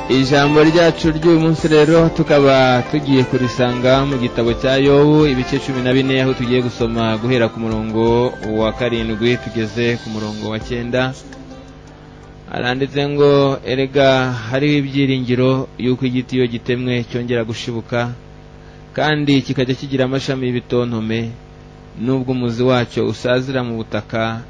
Ijambo ryacu ry'uyu munsi rero tukaba tugiye kurisanga mu gitabo cya Yobu ibice 14, aho tugiye gusoma guhera ku murongo wa 7 tugeze ku murongo wa 9. Aranditse ngo erega hariho ibyiringiro yuko igiti iyo gitemwe cyongera gushibuka, kandi kikajya kigira amashami y'ibitontome, nubwo umuzi wacyo usazira mu butaka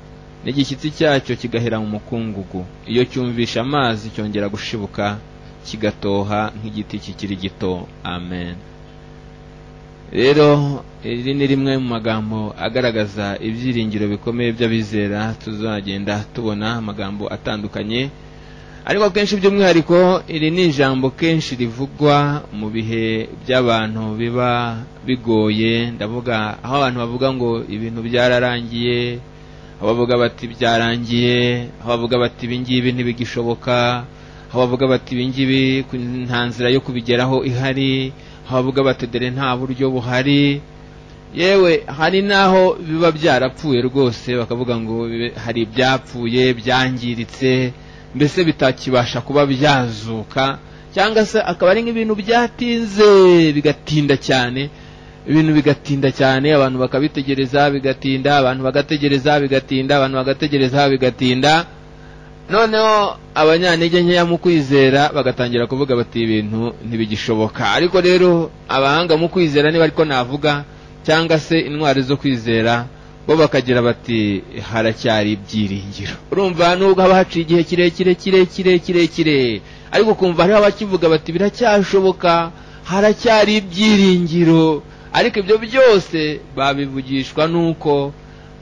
n'igishyitsi cyacyo kigahera mu mukungugu. Iyo cyumvisha amazi cyongera gushibuka, kigatoha nk'igiti kikiri gito. Amen. Rero iri ni rimwe mu magambo agaragaza ibyiringiro bikomeye by'abizera. Tuzagenda tubona amagambo atandukanye, ariko kenshi by'umwihariko iri ni ijambo kenshi rivugwa mu bihe by'abantu biba bigoye. Ndavuga aho abantu bavuga ngo ibintu byararangiye, aho bavuga bati byarangiye, aho bavuga bati ibingibi ntibigishoboka, aho bavuga bati ibingibi nta nzira yo kubigeraho ihari, aho bavuga bati dore nta buryo buhari. Yewe hari naho biba byarapfuye rwose, bakavuga ngo hari ibyapfuye byangiritse, mbese bitakibasha kuba byazuka, cyangwa se akaba ari nk'ibintu byatinze bigatinda cyane, ibintu bigatinda cyane, abantu bakabitegereza bigatinda, abantu bagategereza bigatinda, abantu bagategereza bigatinda. Noneho abanyantege nkeya mu kwizera bagatangira kuvuga bati ibintu ntibigishoboka. Ariko rero abahanga mu kwizera niba ariko navuga, cyangwa se intwari zo kwizera, bo bakagira bati haracyari ibyiringiro. Urumva nubwo haba haciye igihe kirekire kirekire kirekire, ariko kumva hariho abakivuga bati biracyashoboka, haracyari ibyiringiro. Ariko ibyo byose babivugishwa nuko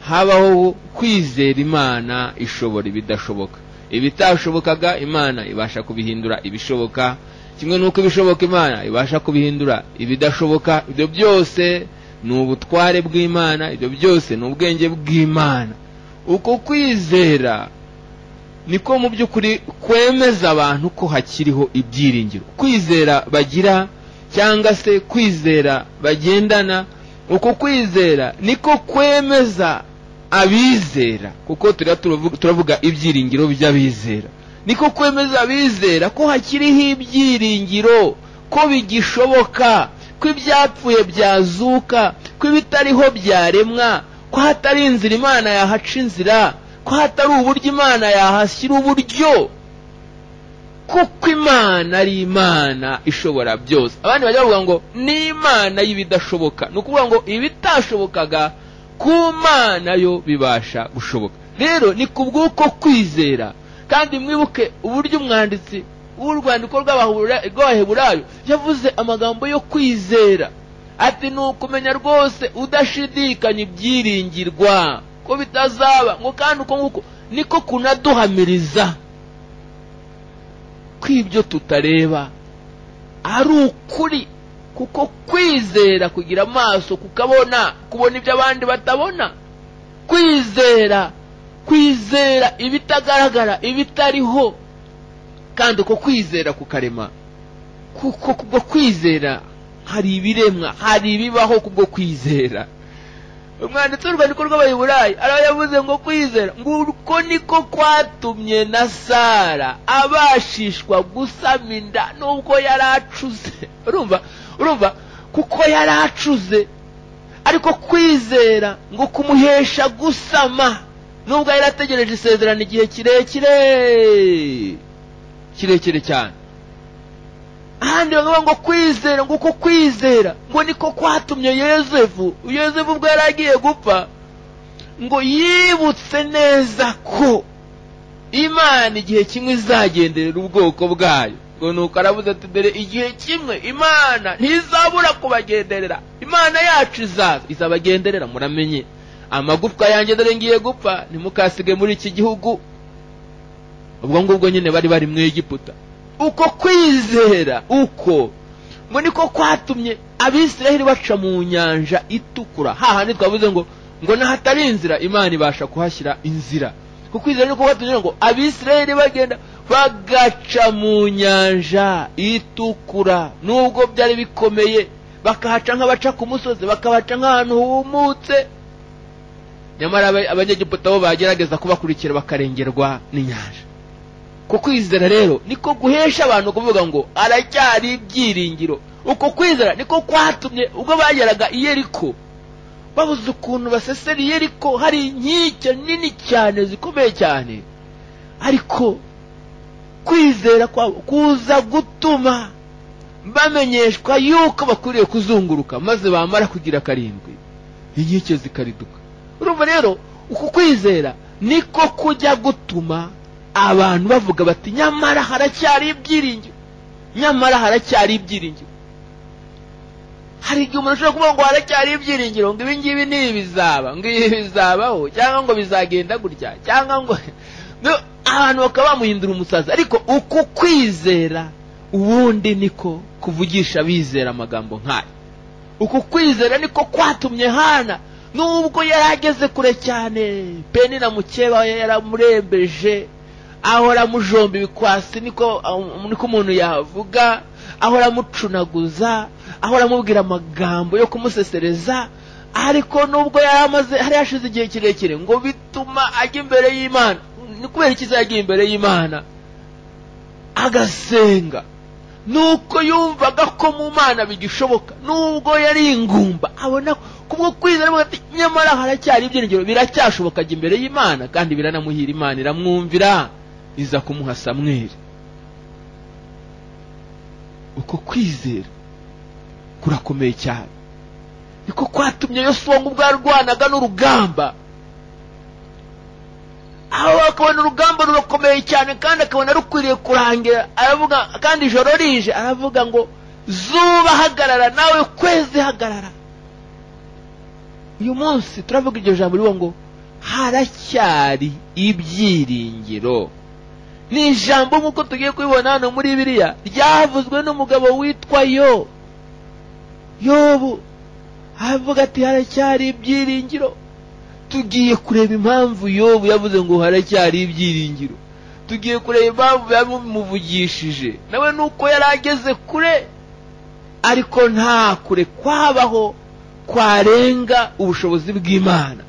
habaho kwizera Imana ishobora ibidashoboka. Ibitashobokaga Imana ibasha kubihindura ibishoboka, kimwe nuko ibishoboka Imana ibasha kubihindura ibidashoboka. Ibyo byose ni ubutware bw'Imana, ibyo byose ni ubwenge bw'Imana. Uko kwizera niko mu by'ukuri kwemeza abantu ko hakiriho ibyiringiro. Kwizera bagira cyangwa se kwizera bagendana, uko kwizera niko kwemeza abizera, kuko turavuga ibyiringiro by'abizera. Niko kwemeza abizera ko hakiriho ibyiringiro, ko bigishoboka, ko ibyapfuye byazuka, ko ibitariho byaremwa, ko hatari inzira Imana yahaca inzira, ko hatari uburyo Imana yahashyira uburyo, kuko Imana ari Imana ishobora byose. Abandi bajya bavuga ngo ni Imana y'ibidashoboka, ni ukuvuga ngo ibitashobokaga ku Mana yo bibasha gushoboka. Rero ni kubw'uko kwizera. Kandi mwibuke uburyo umwanditsi w'urwandiko rw'Abaheburayo yavuze amagambo yo kwizera, ati ni ukumenya rwose udashidikanya ibyiringirwa ko bitazaba, ngo kandi uko nguko niko kunaduhamiriza ko ibyo tutareba ari ukuri. Kuko kwizera kugira amaso kukabona, kubona ibyo abandi batabona. Kwizera, kwizera ibitagaragara, ibitariho, kandi uko kwizera kukarema. Kuko kubwo kwizera hari ibiremwa, hari ibibaho kubwo kwizera. Umwanditsi w'urwandiko rw'Abaheburayo arayavuze ngo kwizera ngo uko niko kwatumye na Sara abashishwa gusama inda nubwo yaracuze. Urumva kuko yaracuze, ariko kwizera ngo kumuhesha gusama nubwo yarategereje isezerano igihe kirekire kirekire cyane. Ahandi bavuga ngo kwizera ngo uko kwizera ngo niko kwatumye Yozefu ubwo yaragiye gupfa ngo yibutse neza ko Imana igihe kimwe izagenderera ubwoko bwayo. Ngo nuko aravuze ati dore igihe kimwe Imana ntizabura kubagenderera, Imana yacu izaza izabagenderera, muramenye amagufwa yanjye dore ngiye gupfa, ntimukasige muri iki gihugu. Ubwo ngubwo nyine bari mu Egiputa. Uko kwizera uko ngo niko kwatumye Abisiraheli baca mu nyanja itukura, hahandi twavuze ngo nahatari inzira Imana ibasha kuhashyira inzira. Kuko kwizera niko kwatumye ngo Abisiraheli bagenda bagaca mu nyanja itukura, nubwo byari bikomeye, bakahaca nk'abaca ku musozi, bakabaca nk'ahantu humutse. Nyamara Abanyegiputa bo bagerageza kubakurikira bakarengerwa n'inyanja. Uko kwizera rero niko guhesha abantu kuvuga ngo aracyari ibyiringiro. Uko kwizera niko kwatumye ubwo bageraga i Yeriko babuze ukuntu basesera i Yeriko, hari inkike nini cyane zikomeye cyane, ariko kwizera kwabo kuza gutuma bamenyeshwa yuko bakwiriye kuzunguruka, maze bamara kugira karindwi inkike zikariduka. Urumva rero uku kwizera niko kujya gutuma abantu bavuga bati nyamara haracyari ibyiringiro, nyamara haracyari ibyiringiro. Hari igihe umuntu ashobora kuvuga ngo haracyari ibyiringiro, ngo ibi ngibi ntibizaba, ngo ibi bizabaho, cyangwa ngo bizagenda gutya, cyangwa ngo abantu bakaba bamuhindura umusazi. Ariko uku kwizera ubundi niko kuvugisha abizera amagambo nk'ayo. Uku kwizera niko kwatumye Hana, nubwo yari ageze kure cyane, Penina mukeba yaramurembeje, ahora amujomba ibikwasi, niko umuntu yavuga, ahora amucunaguza, ahora amubwira amagambo yo kumusesereza, ariko nubwo yari amaze hari hashize igihe kirekire, ngo bituma ajya imbere y'Imana. Ni kubera iki yagiye imbere y'Imana agasenga? Nuko yumvaga ko mu Mana bigishoboka, nubwo yari ingumba, abona kubwo kwizera ati nyamara haracyari ibyiringiro, biracyashoboka ajya imbere y'Imana, kandi biranamuhira. Imana iramwumvira, iza kumuha Samweli. Uko kwizera kurakomeye cyane, niko kwatumye Yosuwa ngo ubwo yarwanaga n'urugamba, aho akabona urugamba rurakomeye cyane kandi akabona rukwiriye kurangira, aravuga, kandi ijoro rije, aravuga ngo zuba hagarara, nawe kwezi hagarara. Uyu munsi turavuga iryo jambo rivuga ngo haracyari ibyiringiro. Ni ijambo nk'uko tugiye kubibona hano muri Bibiliya ryavuzwe n'umugabo witwa Yobu. Avuga ati haracyari ibyiringiro. Tugiye kureba impamvu Yobu yavuze ngo haracyari ibyiringiro. Tugiye kureba impamvu yamuvugishije nawe, nuko yari ageze kure, ariko nta kure kwabaho kwarenga ubushobozi bw'Imana.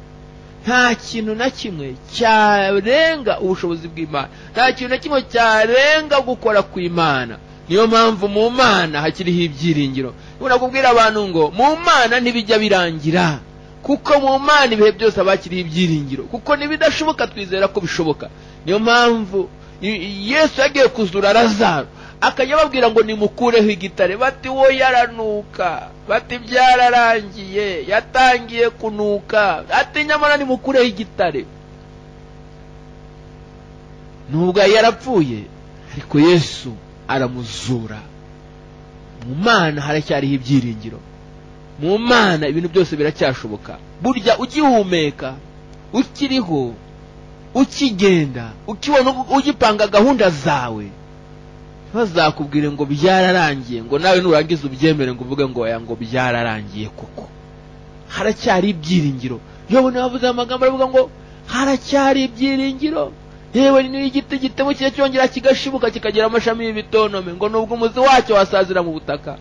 Nta kintu na kimwe cyarenga ubushobozi bw'Imana, nta kintu na kimwe cyarenga gukora kw'Imana. Niyo mpamvu mu Mana hakiriho ibyiringiro. Nakubwira abantu ngo mu Mana ntibijya birangira, kuko mu Mana ibihe byose abakiriho ibyiringiro, kuko nibidashoboka twizera ko bishoboka. Niyo mpamvu Yesu yagiye kuzura Lazaro, akajya ababwira ngo nimukureho igitare, bati wo yaranuka, bati byararangiye, yatangiye kunuka, ati nyamara nimukureho igitare. Nubwo yarapfuye, ariko Yesu aramuzura. Mu Mana haracyariho ibyiringiro, mu Mana ibintu byose biracyashoboka. Burya ugihumeka, ukiriho, ukigenda, ukibona, ugipanga gahunda zawe, ntibazakubwire ngo byararangiye, ngo nawe nurangiza ubyemere ngo uvuge ngo oya, ngo byararangiye koko. Haracyari ibyiringiro. Yobu nawe avuze amagambo aravuga ngo haracyari ibyiringiro. Yewe ni igiti gitemukiye cyongera kigashibuka kikagira amashami y'ibitonome, ngo nubwo umuzi wacyo wasazira mu butaka,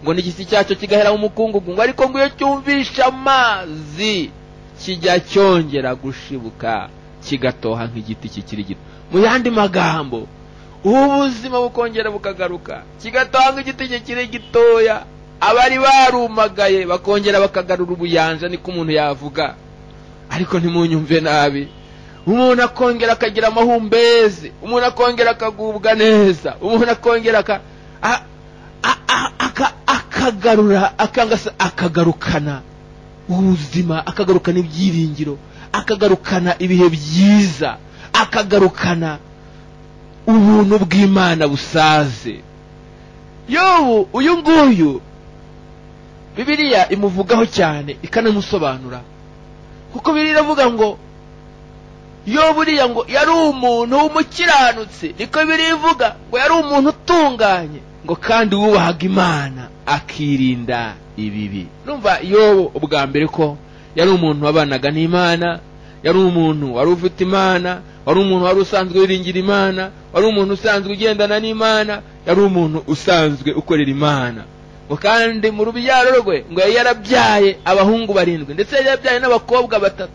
ngo n'igisi cyacyo kigahera mu mukungugu, ngo ariko ngo iyo cyumvisha amazi kijya cyongera gushibuka kigatoha nk'igiti kikiri gito. Mu yandi magambo, ubuzima bukongera bukagaruka, kigatoha nk'igiti kikiri gitoya. Abari barumagaye bakongera bakagarura ubuyanja, niko umuntu yavuga. Ariko ntimunyumve nabi, umuntu akongera akagira amahumbezi, umuntu akongera akagubwa neza, umuntu akongera akagarura, akagarukana ubuzima, akagarukana ibyiringiro, akagarukana ibihe byiza, akagarukana ubuntu bw'Imana busaze. Yobu uyu nguyu Bibiliya imuvugaho cyane, ikanamusobanura, kuko Bibiliya iravuga ngo Yobu uriya ngo yari umuntu w'umukiranutsi, niko Bibiliya ivuga ngo yari umuntu utunganye, ngo kandi wubahaga Imana akirinda ibibi. Numva Yobu ubwa mbere ko yari umuntu wabanaga n'Imana, yari umuntu wari ufite Imana, wari umuntu wari usanzwe wiringira Imana, wari umuntu usanzwe ugendana n'Imana, yari umuntu usanzwe ukorera Imana. Ngo kandi mu rubyaro rwe ngo yari yarabyaye abahungu 7, ndetse yari yarabyaye n'abakobwa 3.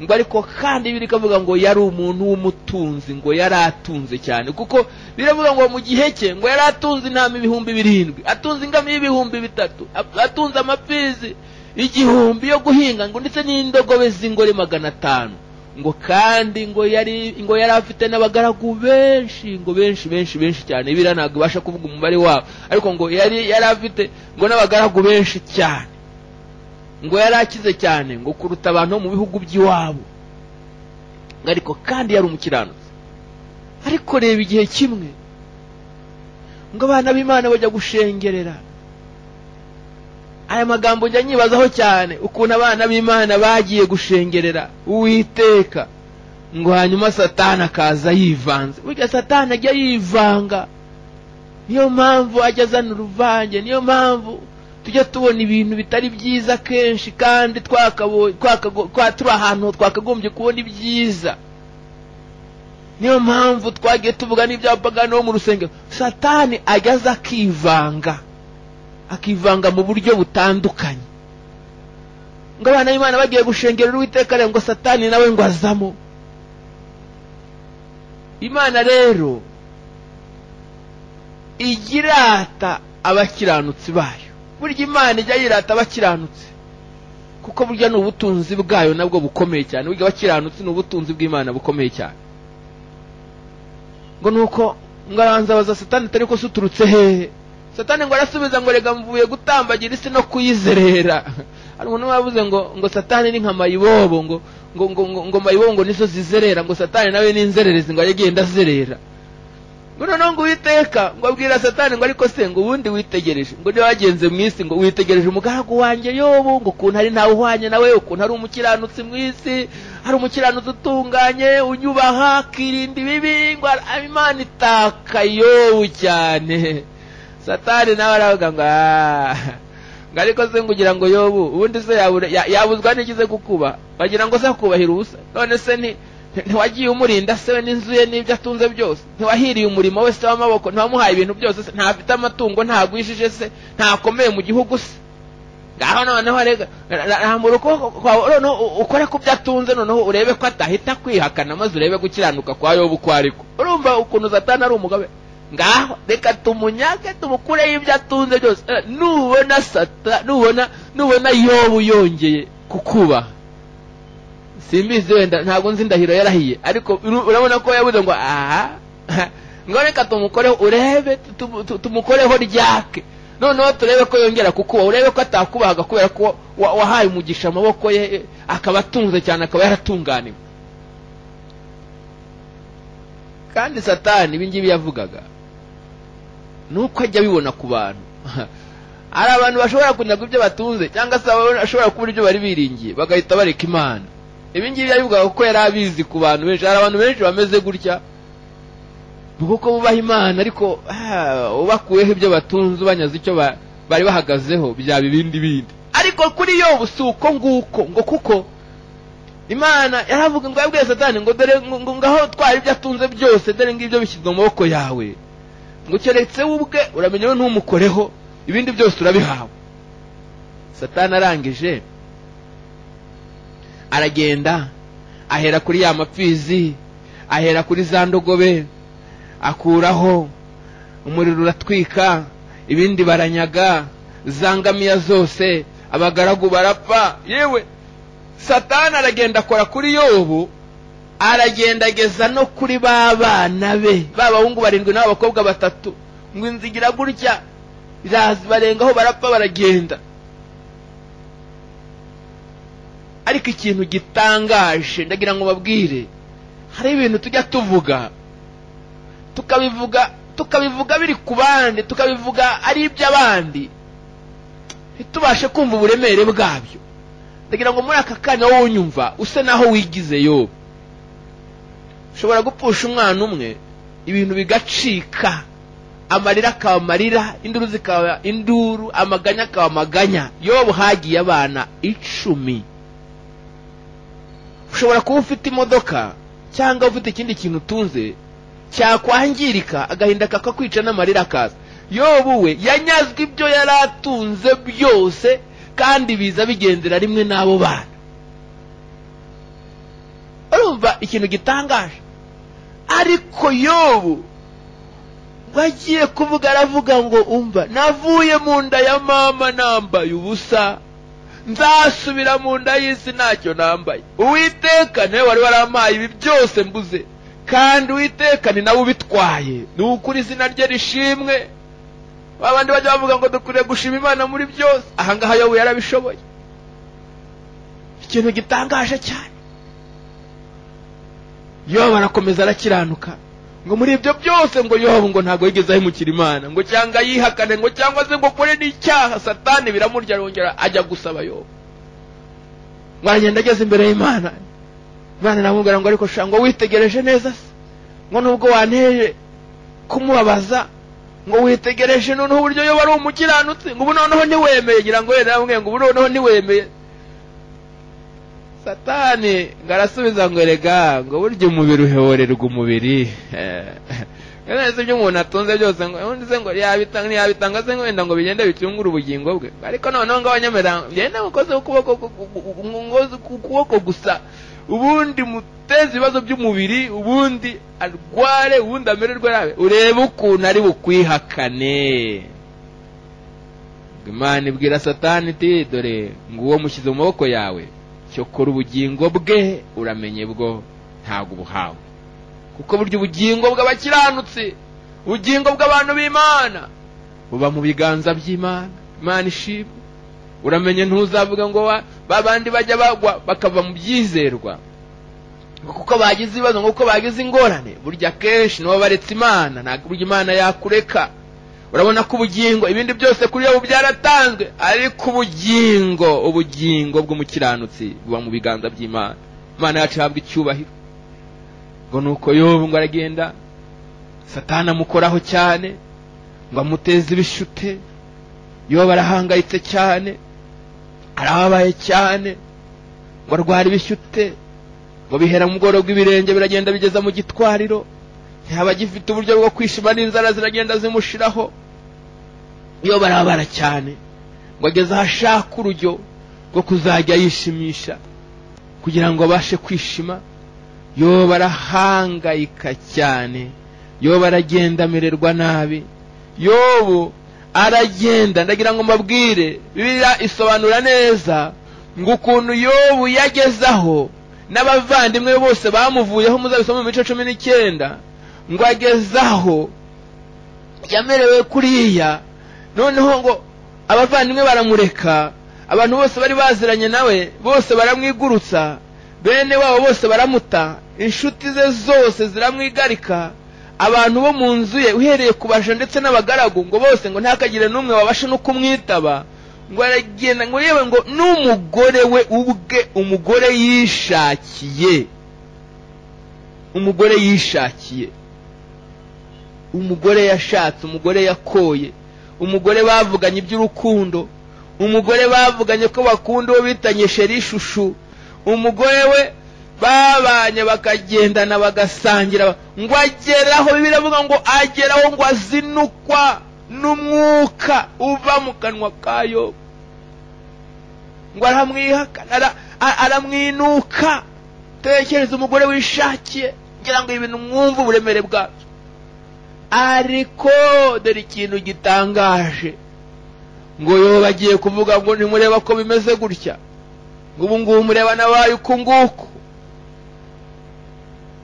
Ngo ariko kandi biri kavuga ngo yari umuntu w'umutunzi, ngo yari atunze cyane, kuko biravuga ngo mu gihe cye ngo yari atunze intama 7,000, atunze ingamiya 3,000, atunze amapfizi 1,000 yo guhinga, ngo ndetse n'indogobe z'ingore 500, ngo kandi ngo yari afite n'abagaragu benshi, ngo benshi benshi benshi cyane. Bira ntabwo ibasha kuvuga umubare wabo, ariko ngo yari afite ngo n'abagaragu benshi cyane, ngo yari akize cyane ngo kuruta abantu mu bihugu by'iwabo, ariko kandi yari umukiranutsi. Ariko reba igihe kimwe ngo abana b'Imana bajya gushengerera. Aya magambo njya nyibazaho cyane, ukuntu abana b'Imana bagiye gushengerera Uwiteka, ngo hanyuma Satani akaza yivanze. Burya Satani ajya yivanga, niyo mpamvu ajya azana uruvange, niyo mpamvu tujya tubona ibintu bitari byiza kenshi, kandi turi ahantu twakagombye kubona ibyiza. Niyo mpamvu twagiye tuvuga n'iby'abapagani bo mu rusengero. Satani ajya aza akivanga, akivanga mu buryo butandukanye. Ngo abana b'Imana bagiye gushengerera Uwiteka, ngo Satani nawe ngo azamo. Imana rero igirata abakiranutsi bayo. Burya Imana ijya yirata abakiranutsi, kuko burya ni ubutunzi bwayo nabwo bukomeye cyane. Burya abakiranutsi ni ubutunzi bw'Imana bukomeye cyane. Ngo nuko ngo arabanza abaza Satani atari ko suturutse hehe? Satani ngo arasubiza ngo rega mvuye gutambagira isi no kuyizerera. Hari umuntu wavuze ngo Satani ni nka mayibobo, ngo ngo ngo ngo mayibobo ngo nizo zizerera, ngo Satani nawe ni inzererezi, ngo agenda azerera. Ngo noneho ngo Uwiteka ngo abwira Satani ngo ariko se ngo ubundi witegereje, ngo niba wagenze mu isi, ngo witegereje umugaragu wanjye Yobu, ngo ukuntu ari ntawe uhwanye nawe, ukuntu ari umukiranutsi mu isi, ari umukiranutsi utunganye, unyubaha, akirinda ibibi, ngo Imana itaka Yobu cyane. Satani nawe aravuga ngo ngo ariko se ngo ugira ngo Yobu ubundi se yabuzwa n'ikize kukuba, bagira ngo se akubahira ubusa? None se ntiwagiye umurinda se we n'inzu ye n'ibyo atunze byose? Ntiwahiriye umurimo we se w'amaboko? Ntiwamuhaye ibintu byose se? Ntafite amatungo, ntagwishije se, ntakomeye mu gihugu se? Ngaho noneho rega rambura ukuboko kwawe, noneho ukore ku byo atunze, noneho urebe ko atahita kwihakana, maze urebe gukiranuka kwa Yobu uko ariko. Urumva ukuntu Satani ari umugabe? Ngaho reka tumunyage, tumukureho ibyo atunze byose. Nubona Satani, nubona Yobu yongeye kukubaha, simbizi wenda ntabwo nzi indahiro yarahiye, ariko urabona ko yabuze ngo aha ngo reka tumukoreho, urebe tumukoreho ryake, noneho turebe ko yongera kukuba, urebe ko atakubahaga kubera ko wahaye umugisha amaboko ye, akaba atunze cyane, akaba yaratunganiwe. Kandi Satani ibi ngibi yavugaga nuko ajya abibona ku bantu. Hari abantu bashobora kunyaga ibyo batunze, cyangwa se bashobora kubura ibyo bari biringiye, bagahita bareka Imana. Ibi ngibi yabivugaga kuko yari abizi ku bantu benshi. Hari abantu benshi bameze gutya, kuko bubaha Imana, ariko ubakuyeho ibyo batunze, ubanyaze icyo bari bahagazeho, byaba ibindi bindi. Ariko kuri Yobu si uko nguko, ngo kuko Imana yaravuga ngo yabwiye Satani ngo dore ngo ngaho twari ibyo atunze byose, dore ngibyo bishyizwe mu maboko yawe, ngo keretse ubwe uramenye we ntumukoreho, ibindi byose urabihawe. Satani arangije aragenda ahera kuri ya mapfizi, ahera kuri za ndogobe, akuraho umuriro uratwika, ibindi baranyaga, za ngamiya zose, abagaragu barapfa. Yewe Satani aragenda akora kuri Yobu, aragenda ageza no kuri ba bana be, b'abahungu 7 n'abakobwa 3, ngo inzigira gutya irabarengaho, barapfa baragenda. Ariko ikintu gitangaje ndagira ngo babwire, hari ibintu tujya tuvuga, tukabivuga biri ku bandi, tukabivuga ari iby'abandi, ntitubashe kumva uburemere bwabyo. Ndagira ngo muri aka kanya wowe unyumva use naho wigize Yobu. Ushobora gupfusha umwana umwe, ibintu bigacika, amarira akaba amarira, induru zikaba induru, amaganya akaba amaganya. Yobu hagiye abana 10. Ushobora kuba ufite imodoka cyangwa ufite ikindi kintu utunze cyakwangirika, agahinda kakakwica n'amarira akaza. Yobu we yanyazwe ibyo yari atunze byose, kandi biza bigendera rimwe n'abo bana. Urumva ikintu gitangaje. Ariko Yobu bagiye kuvuga aravuga ngo umva, navuye mu nda ya mama nambaye ubusa, nzasubira mu nda y'isi ntacyo nambaye. Uwiteka niwe wari warampaye ibi byose mbuze, kandi Uwiteka ni nawe ubitwaye, ni ukuri izina rye rishimwe. Babandi bajya bavuga ngo dukwiriye gushima Imana muri byose, aha ngaha Yobu yarabishoboye. Ikintu gitangaje cyane. Yobu arakomeza arakiranuka, ngo muri ibyo byose ngo Yobu ngo ntabwo yigeze ahemukira Imana, ngo cyangwa yihakane, ngo cyangwa se ngo akore n'icyaha. Satani biramurya, arongera ajya gusaba Yobu. Ngo aragenda ageze imbere y'Imana, Imana iramubwira ngo ariko sha, ngo witegereje neza se, ngo nubwo wanteje kumubabaza, ngo witegereje noneho uburyo Yobu ari umukiranutsi, ngo ubu noneho ntiwemeye. Ngira ngo wenda yamubwiye ngo ubu noneho ntiwemeye. Satani ngo arasubiza ngo erega, ngo burya umubiri uhorerwa umubiri. Nese ibyo umuntu atunze byose ngo undi se ngo yabitanga ntiyabitanga se ngo wenda ngo bigende bicungure ubugingo bwe, ariko noneho ngo abanyemera ngende mukoze ukuboko gusa, ubundi muteze ibibazo by'umubiri, ubundi arware, ubundi amererwe nabi, urebe ukuntu ari bukwihakane. Imana ibwira Satani iti dore nguwo mushyize mu maboko yawe, cyokora ubugingo bwe uramenye bwo ntabwo ubuhawe. Kuko burya ubugingo bw'abakiranutsi, ubugingo bw'abantu b'Imana buba mu biganza by'Imana. Imana ishimwe. Uramenye ntuzavuga ngo babandi bajya bagwa bakava mu byizerwa kuko bagize ibibazo, ngo kuko bagize ingorane. Burya kenshi nibo baretse Imana, ntabwo burya Imana yakureka. Urabona ko ubugingo, ibindi byose kuri yo byaratanzwe, ariko ubugingo bw'umukiranutsi buba mu biganza by'Imana. Imana yacu ihabwa icyubahiro. Ngo nuko Yobu ngo aragenda, Satani amukoraho cyane, ngo amuteze ibishute. Yobu arahangayitse cyane, arababaye cyane, ngo arwara ibishyute, ngo bihera mu bworo bw'ibirenge biragenda bigeza mu gitwariro, ntiyaba agifite uburyo bwo kwishima, n'inzara ziragenda zimushiraho. Yobu arababara cyane, ngo ageze aho ashaka urujyo rwo kuzajya yishimisha kugira ngo abashe kwishima. Yobu arahangayika cyane, Yobu aragenda amererwa nabi. Yobu aragenda, ndagira ngo mbabwire, Bibiliya isobanura neza ngo ukuntu Yobu yagezaho n'abavandimwe bose bamuvuyeho, muzabisoma mu mico 19, ngo agezaho yamerewe kuriya. Noneho ngo abavandimwe baramureka, abantu bose bari baziranye nawe bose baramwigurutsa, bene wabo bose baramuta, inshuti ze zose ziramwigarika, abantu bo mu nzu ye uhereye ku baja ndetse n'abagaragu, ngo bose ngo ntakagire n'umwe wabasha no kumwitaba. Ngo aragenda, ngo yewe ngo n'umugore we ubwe, umugore yishakiye, umugore yishakiye, umugore yashatse, umugore yakoye, umugore bavuganye iby'urukundo, umugore bavuganye ko bakunda uwo bitanye sheri shushu, umugore we babanye bakagendana bagasangira, ngo ageraho, Bibiliya iravuga ngo ageraho ngo azinukwa n'umwuka uva mu kanwa kayo, ngo aramwihakana, aramwinuka. Tekereza umugore wishakiye, ngira ngo ibintu mwumva uburemere bwabyo. Ariko dore ikintu gitangaje, ngo Yobu agiye kuvuga ngo ntimureba ko bimeze gutya, ngo ubu ngubu mureba nabaye uku nguku,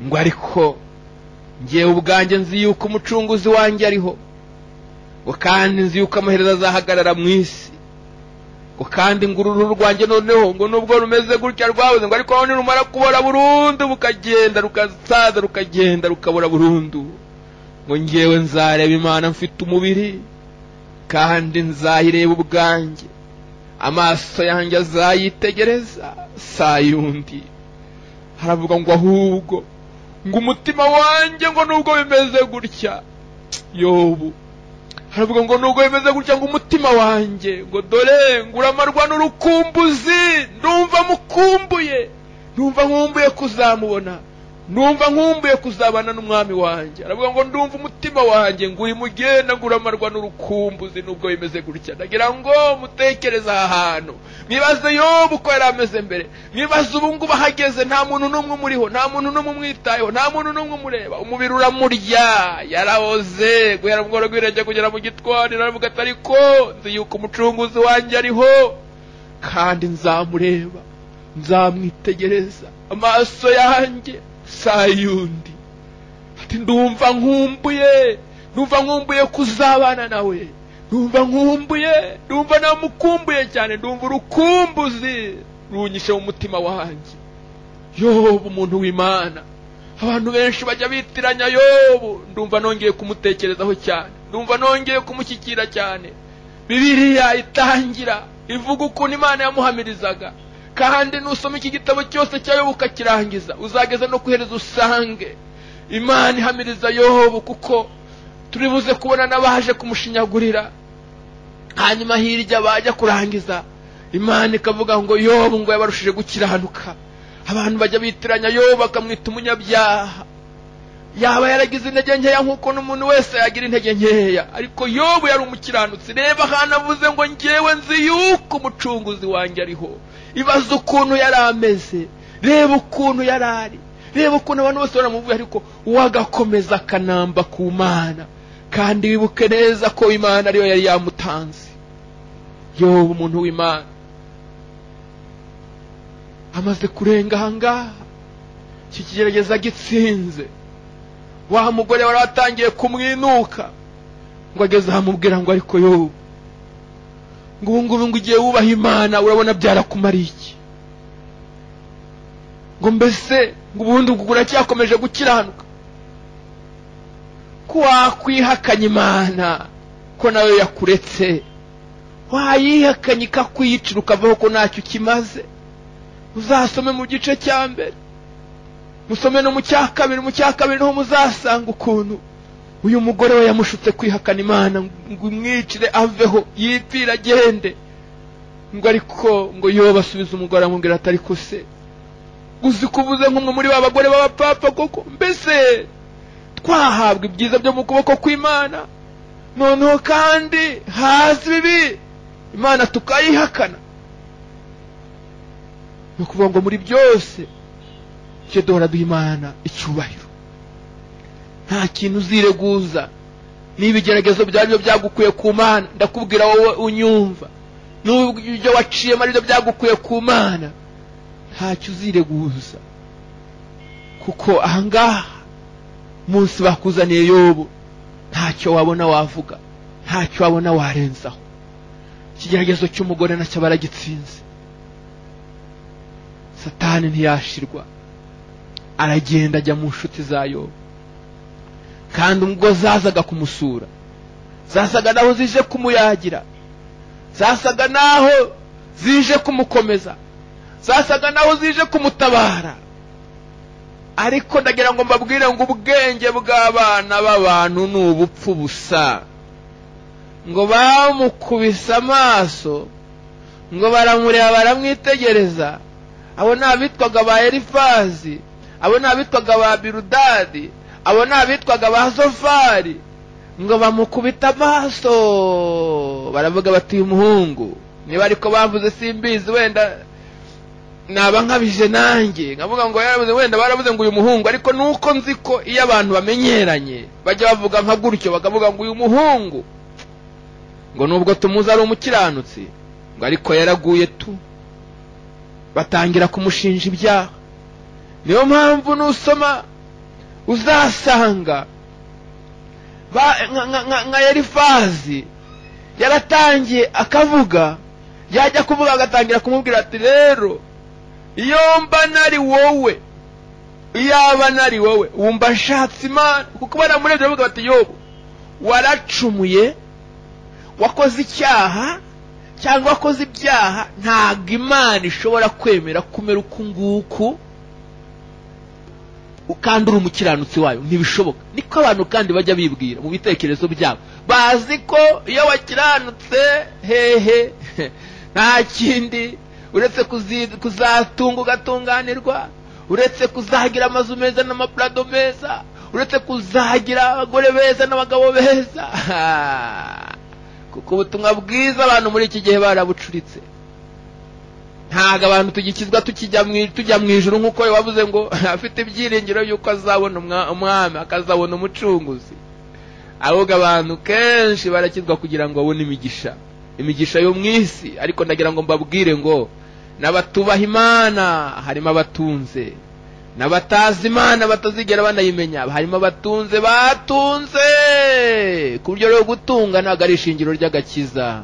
ngo ariko ngewe ubwanjye nzi yuko umucunguzi wanjye ariho, ngo kandi nzi yuko amaherezo azahagarara mu isi, ngo kandi ngo uruhu rwanjye noneho ngo nubwo rumeze gutya rwabuze, ngo ariko nirumara kubora burundu bukagenda rukasaza rukagenda rukabora burundu, ngo ngewe nzareba Imana mfite umubiri, kandi nzayireba ubwanjye, amaso yanjye azayitegereza sayundi. Haravuga ngo ahubwo ngo umutima wanjye ngo nubwo bimeze gutya, Yobu haravuga ngo nubwo bimeze gutya ngo umutima wanjye ngo dore ngo uramarwa n'urukumbuzi, ndumva mukumbuye, ndumva nkumbuye kuzamubona, Ndumva nkumbuye kuzabana n'umwami wanjye. Aravuga ngo ndumva umutima wanjye ngo uri mugenda nguramarwa n'urukumbuzi nubwo bimeze gutya. Ndagira ngo mutekereze aha hantu, mwibaze Yobu uko yari ameze mbere, mwibaze ubu ngubu ahageze, nta muntu n'umwe umuriho, nta muntu n'umwe umwitayeho, nta muntu n'umwe umureba, umubiri uramurya, yarahoze guhera mu bworo bw'irenge kugera mu gitwari. Aravuga ati ariko nzi yuko umucunguzi wanjye ariho, kandi nzamureba, nzamwitegereza amaso yanjye sayundi. Ati ndumva nkumbuye, ndumva nkumbuye kuzabana nawe, ndumva nkumbuye, ndumva namukumbuye cyane, ndumva urukumbuzi runyishe mu mutima wanjye. Yobu umuntu w'Imana, abantu benshi bajya bitiranya Yobu, ndumva nongeye kumutekerezaho cyane, ndumva nongeye kumushyikira cyane. Bibiliya itangira ivuga ukuntu Imana yamuhamirizaga, kandi nusoma iki gitabo cyose cya Yobu ukakirangiza, uzageza no kuhereza usange Imana ihamiriza Yobu, kuko turibuze kubona n'abaje kumushinyagurira. Hanyuma hirya bajya kurangiza Imana ikavuga ngo Yobu ngo yabarushije gukiranuka. Abantu bajya bitiranya Yobu bakamwita umunyabyaha, yaba yaragize intege nkeya nk'uko n'umuntu wese yagira intege nkeya, ariko Yobu yari umukiranutsi. Reba ahantu avuze ngo njyewe nzi yuko umucunguzi wanjye ariho. Ibaze ukuntu yari ameze, reba ukuntu yari ari, reba ukuntu abantu bose baramuvuga, ariko wagakomeza akanamba ku Mana. Kandi wibuke neza ko Imana ariyo yari yamutanze. Yobu umuntu w'Imana amaze kurenga ahangaha, iki kigerageza gitsinze, wa mugore wari watangiye kumwinuka ngo ageze ahamubwira ngo ariko Yobu, ngo ubu ngubu ngo ugiye wubaha Imana urabona byarakumariye iki? Ngo mbese ngo ubundi uracyakomeje gukiranuka? Ko wakwihakanya Imana ko nayo yakuretse, wayihakanye ikakwiyicira ukavaho ko ntacyo ukimaze. Uzasome mu gice cya mbere, musome no mu cya kabiri, mu cya kabiri niho muzasanga ukuntu uyu mugore we yamushutse kwihakana Imana ngo imwicire aveho yipfire agende. Ngo ariko ngo Yobu asubiza umugore amubwira ati ariko se uzi kuvuze nk'umwe muri ba bagore b'abapapa koko? Mbese twahabwa ibyiza byo mu kuboko kw'Imana, noneho kandi haza ibibi Imana tukayihakana? Ni ukuvuga ngo muri byose tujye duhora duha Imana icyubahiro. Nta kintu uzireguza niba ibigeragezo byari byo byagukuye ku Mana. Ndakubwira wowe unyumva, n'ubwo ibyo waciyemo ari byo byagukuye ku Mana, ntacyo uzireguza, kuko ahangaha munsi bakuzaniye Yobu ntacyo wabona wavuga, ntacyo wabona warenzaho. Ikigeragezo cy'umugore nacyo baragitsinze. Satani ntiyashirwa, aragenda ajya mu nshuti za Yobu, kandi ubwo zazaga kumusura zasaga naho zije kumuyagira, zasaga naho zije kumukomeza, zasaga naho zije kumutabara. Ariko ndagira ngo mbabwire ngo ubwenge bw'abana b'abantu ni ubupfu busa. Ngo bamukubise amaso, ngo baramureba baramwitegereza. Abo ni abitwaga ba Elifazi, abo ni abitwaga ba Biludadi, abo ni abitwaga ba Zofari. Ngo bamukubita amaso baravuga bati uyu muhungu niba ariko bavuze simbizi, wenda naba nkabije nanjye nkavuga ngo yaravuze, wenda baravuze ngo uyu muhungu, ariko nuko nzi ko iyo abantu bamenyeranye bajya bavuga nka gutyo, bakavuga ngo uyu muhungu ngo nubwo tumuzi ari umukiranutsi, ngo ariko yaraguye tu. Batangira kumushinja ibyaha. Niyo mpamvu nusoma uzasanga nka Elifazi yaratangiye akavuga, yajya kuvuga agatangira kumubwira ati rero iyo mba nari wowe, iyaba nari wowe wumva nshatse Imana. Kuko baramurebye bavuga bati Yobu waracumuye, wakoze icyaha cyangwa wakoze ibyaha, ntabwo Imana ishobora kwemera kumera uku nguku kandi uri umukiranutsi wayo, ntibishoboka. Niko abantu kandi bajya bibwira mu bitekerezo byabo, bazi ko iyo wakiranutse hehe nta kindi uretse kuzatunga ugatunganirwa, uretse kuzagira amazu meza n'amaprado meza, uretse kuzagira abagore beza n'abagabo beza, kuko ubutumwa bwiza abantu muri iki gihe barabucuritse. Ntago abantu tugikizwa tujya mu ijuru nk'uko wavuze ngo afite ibyiringiro yuko azabona umwami, akazabona umucunguzi. Ahubwo abantu kenshi barakizwa kugira ngo babone imigisha, imigisha yo mu isi. Ariko ndagira ngo mbabwire ngo n'abatubaha Imana harimo abatunze, n'abatazi Imana batazigera banayimenya harimo abatunze, batunze ku buryo rero gutunga ntabwo ari ishingiro ry'agakiza.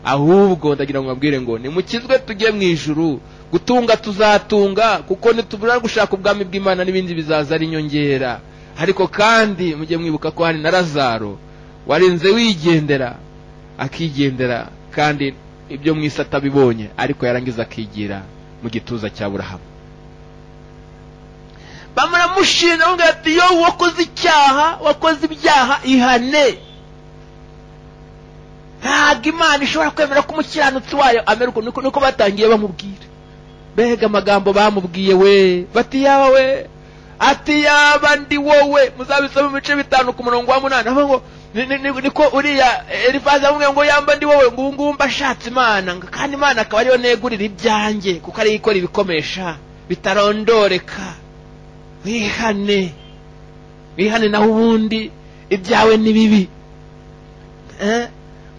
Ahubwo ndagira ngo mbabwire ngo nimukizwe tujye mu ijuru, gutunga tuzatunga, kuko nitubura gushaka ubwami bw'Imana n'ibindi bizaza ari inyongera. Ariko kandi mujye mwibuka ko hari na Lazaro warinze wigendera, akigendera kandi ibyo mu isi atabibonye, ariko yarangiza akigira mu gituza cya Aburahamu. Bamuramushinja bamubwira ati yo wakoze icyaha, wakoze ibyaha, ihane. Ntabwo Imana ishobora kwemera ko umukiranutsi wayo amera uko. Niko batangiye bamubwira. Mbega amagambo bamubwiye we, bati yaba we, ati yaba ndi wowe. Muzabisome mu bice 5 ku murongo wa 8. Aho ngo niko uriya Elifazi amubwiye ngo yamba ndi wowe, ngo ubu ngubu mbashatse Imana, kandi Imana akaba ariyo negurira ibyanjye, kuko ariyo ikora ibikomesha bitarondoreka. Wihane, wihane, naho ubundi ibyawe ni bibi.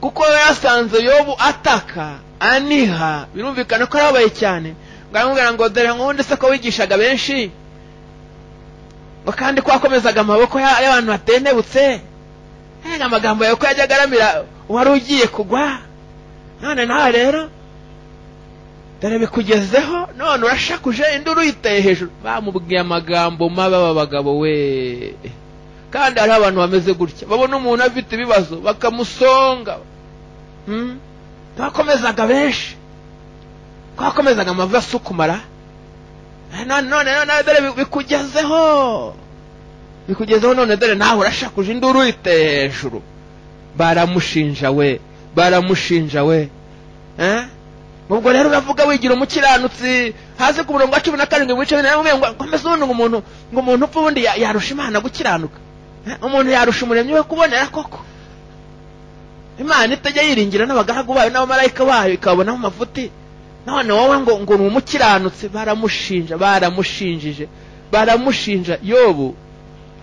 Kuko yasanze Yobu ataka aniha, birumvikana ko arabaye cyane. Ngaramubwira ngo dore nkundi se ko wigishaga benshi, ngo kandi ko wakomezaga amaboko y'abantu batendebutse, amagambo yawe ko yajyaga aramira wari ugiye kugwa, none nawe rero dore bikugezeho, none urashakuje induru uyiteye hejuru. Bamubwiye amagambo mabi aba bagabo we. Kandi hariho abantu bameze gutya, babona umuntu afite ibibazo bakamusonga. Twakomezaga benshi, twakomezaga amavi asukumara, none none dore bikugezeho, bikugezeho, none dore nawe urashakuje induru uyiteye hejuru. Baramushinja we, baramushinja we. Ubwo rero uravuga wigira umukiranutsi. Hasi ku murongo wa 17 mu bice 4 ngo komeza ubundi ngo umuntu upfa ubundi yarusha Imana gukiranuka, umuntu yarusha umuremyi we kubonera koko. Imana itajya yiringira n'abagaragu bayo n'abamarayika bayo ikabonamo amafuti, none wowe ngo ni umukiranutsi. Baramushinja, baramushinjije, baramushinja Yobu.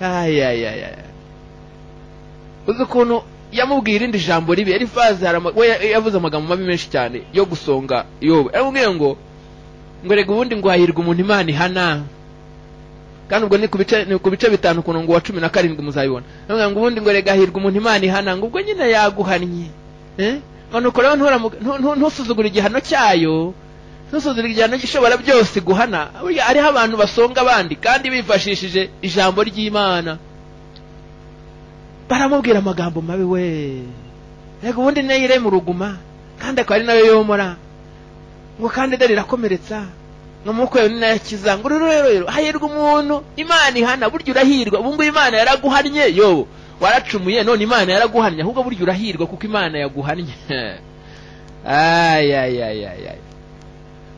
Ayayaya, uzi ukuntu yamubwiye irindi jambo ribi. Elifazi we yavuze amagambo mabi menshi cyane yo gusonga Yobu. Yaramubwiye ngo rega ubundi ngo hahirwa umuntu Imana ihana. Kandi ubwo ni ku bice 5 ku murongo wa 17 muzabibona. Yaramubwiye ngo ubundi ngo rega hahirwa umuntu Imana ihana, ngo ubwo nyine yaguhannye. Ngo nuko rero ntusuzugure igihano cyayo, ntusuzugure igihano gishobora byose guhana. Hariho abantu basonga abandi kandi bifashishije ijambo ry'Imana. Baramubwira amagambo mabi we, rega ubundi neyire mu ruguma, kandi akaba ari nayo yomora, ngo kandi dore irakomeretsa, ngo amaboko yawe ni nayo akiza, ngo rero hahirwa umuntu Imana ihana. Burya urahirwa, ubu ngubu Imana yaraguhannye. Yobu waracumuye, none Imana yaraguhannye, ahubwo burya urahirwa kuko Imana yaguhannye. Ayayayayay,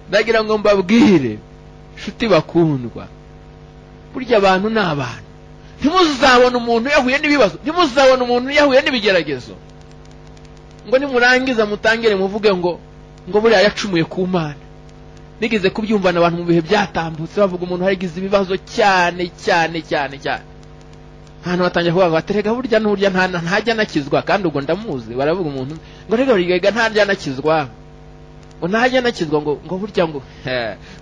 ndagira ngo mbabwire nshuti bakundwa, burya abantu ni abantu. Ntimuzabona umuntu yahuye n'ibibazo, ntimuzabona umuntu yahuye n'ibigeragezo, ngo nimurangiza mutangire muvuge ngo buriya yacumuye ku Mana. Nigeze kubyumvana abantu mu bihe byatambutse bavuga umuntu yagize ibibazo cyane cyane cyane cyane, ahantu batangiye kuvuga ngo aterega burya n'urya ntajya anakizwa, kandi ubwo ndamuzi. Baravuga umuntu ngo rega burya ntajya anakizwa, ngo ntajya anakizwa, ngo burya ngo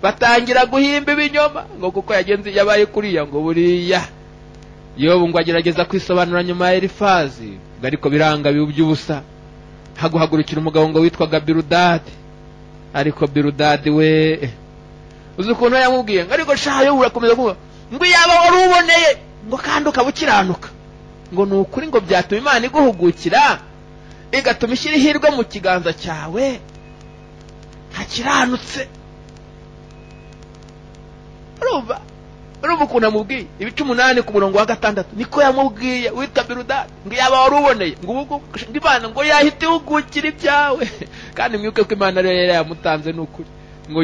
batangira guhimba ibinyoma ngo kuko yagenze yabaye kuriya, ngo buriya Yobu ngo agerageza kwisobanura nyuma ya Elifazi, ariko biranga by'ubusa. Haguhagurukira umugabo ngo witwaga Biludadi. Ariko Biludadi we uzi ukuntu yamubwiye ngo ariko sha Yobu urakomeza kuvuga ngo yaba wari uboneye, ngo kandi ukaba ukiranuka, ngo ni ukuri ngo byatuma Imana iguhugukira igatuma ishyira ihirwe mu kiganza cyawe hakiranutse. Urumva urumva ukuntu amubwiye ibice 8 ku murongo wa 6 niko yamubwiye witwa Biludadi, ngo yaba wari uboneye, ngo Imana ngo yahita ihugukira ibyawe. Kandi mwibuke ko Imana rero yari yamutanze n'ukuri. Ngo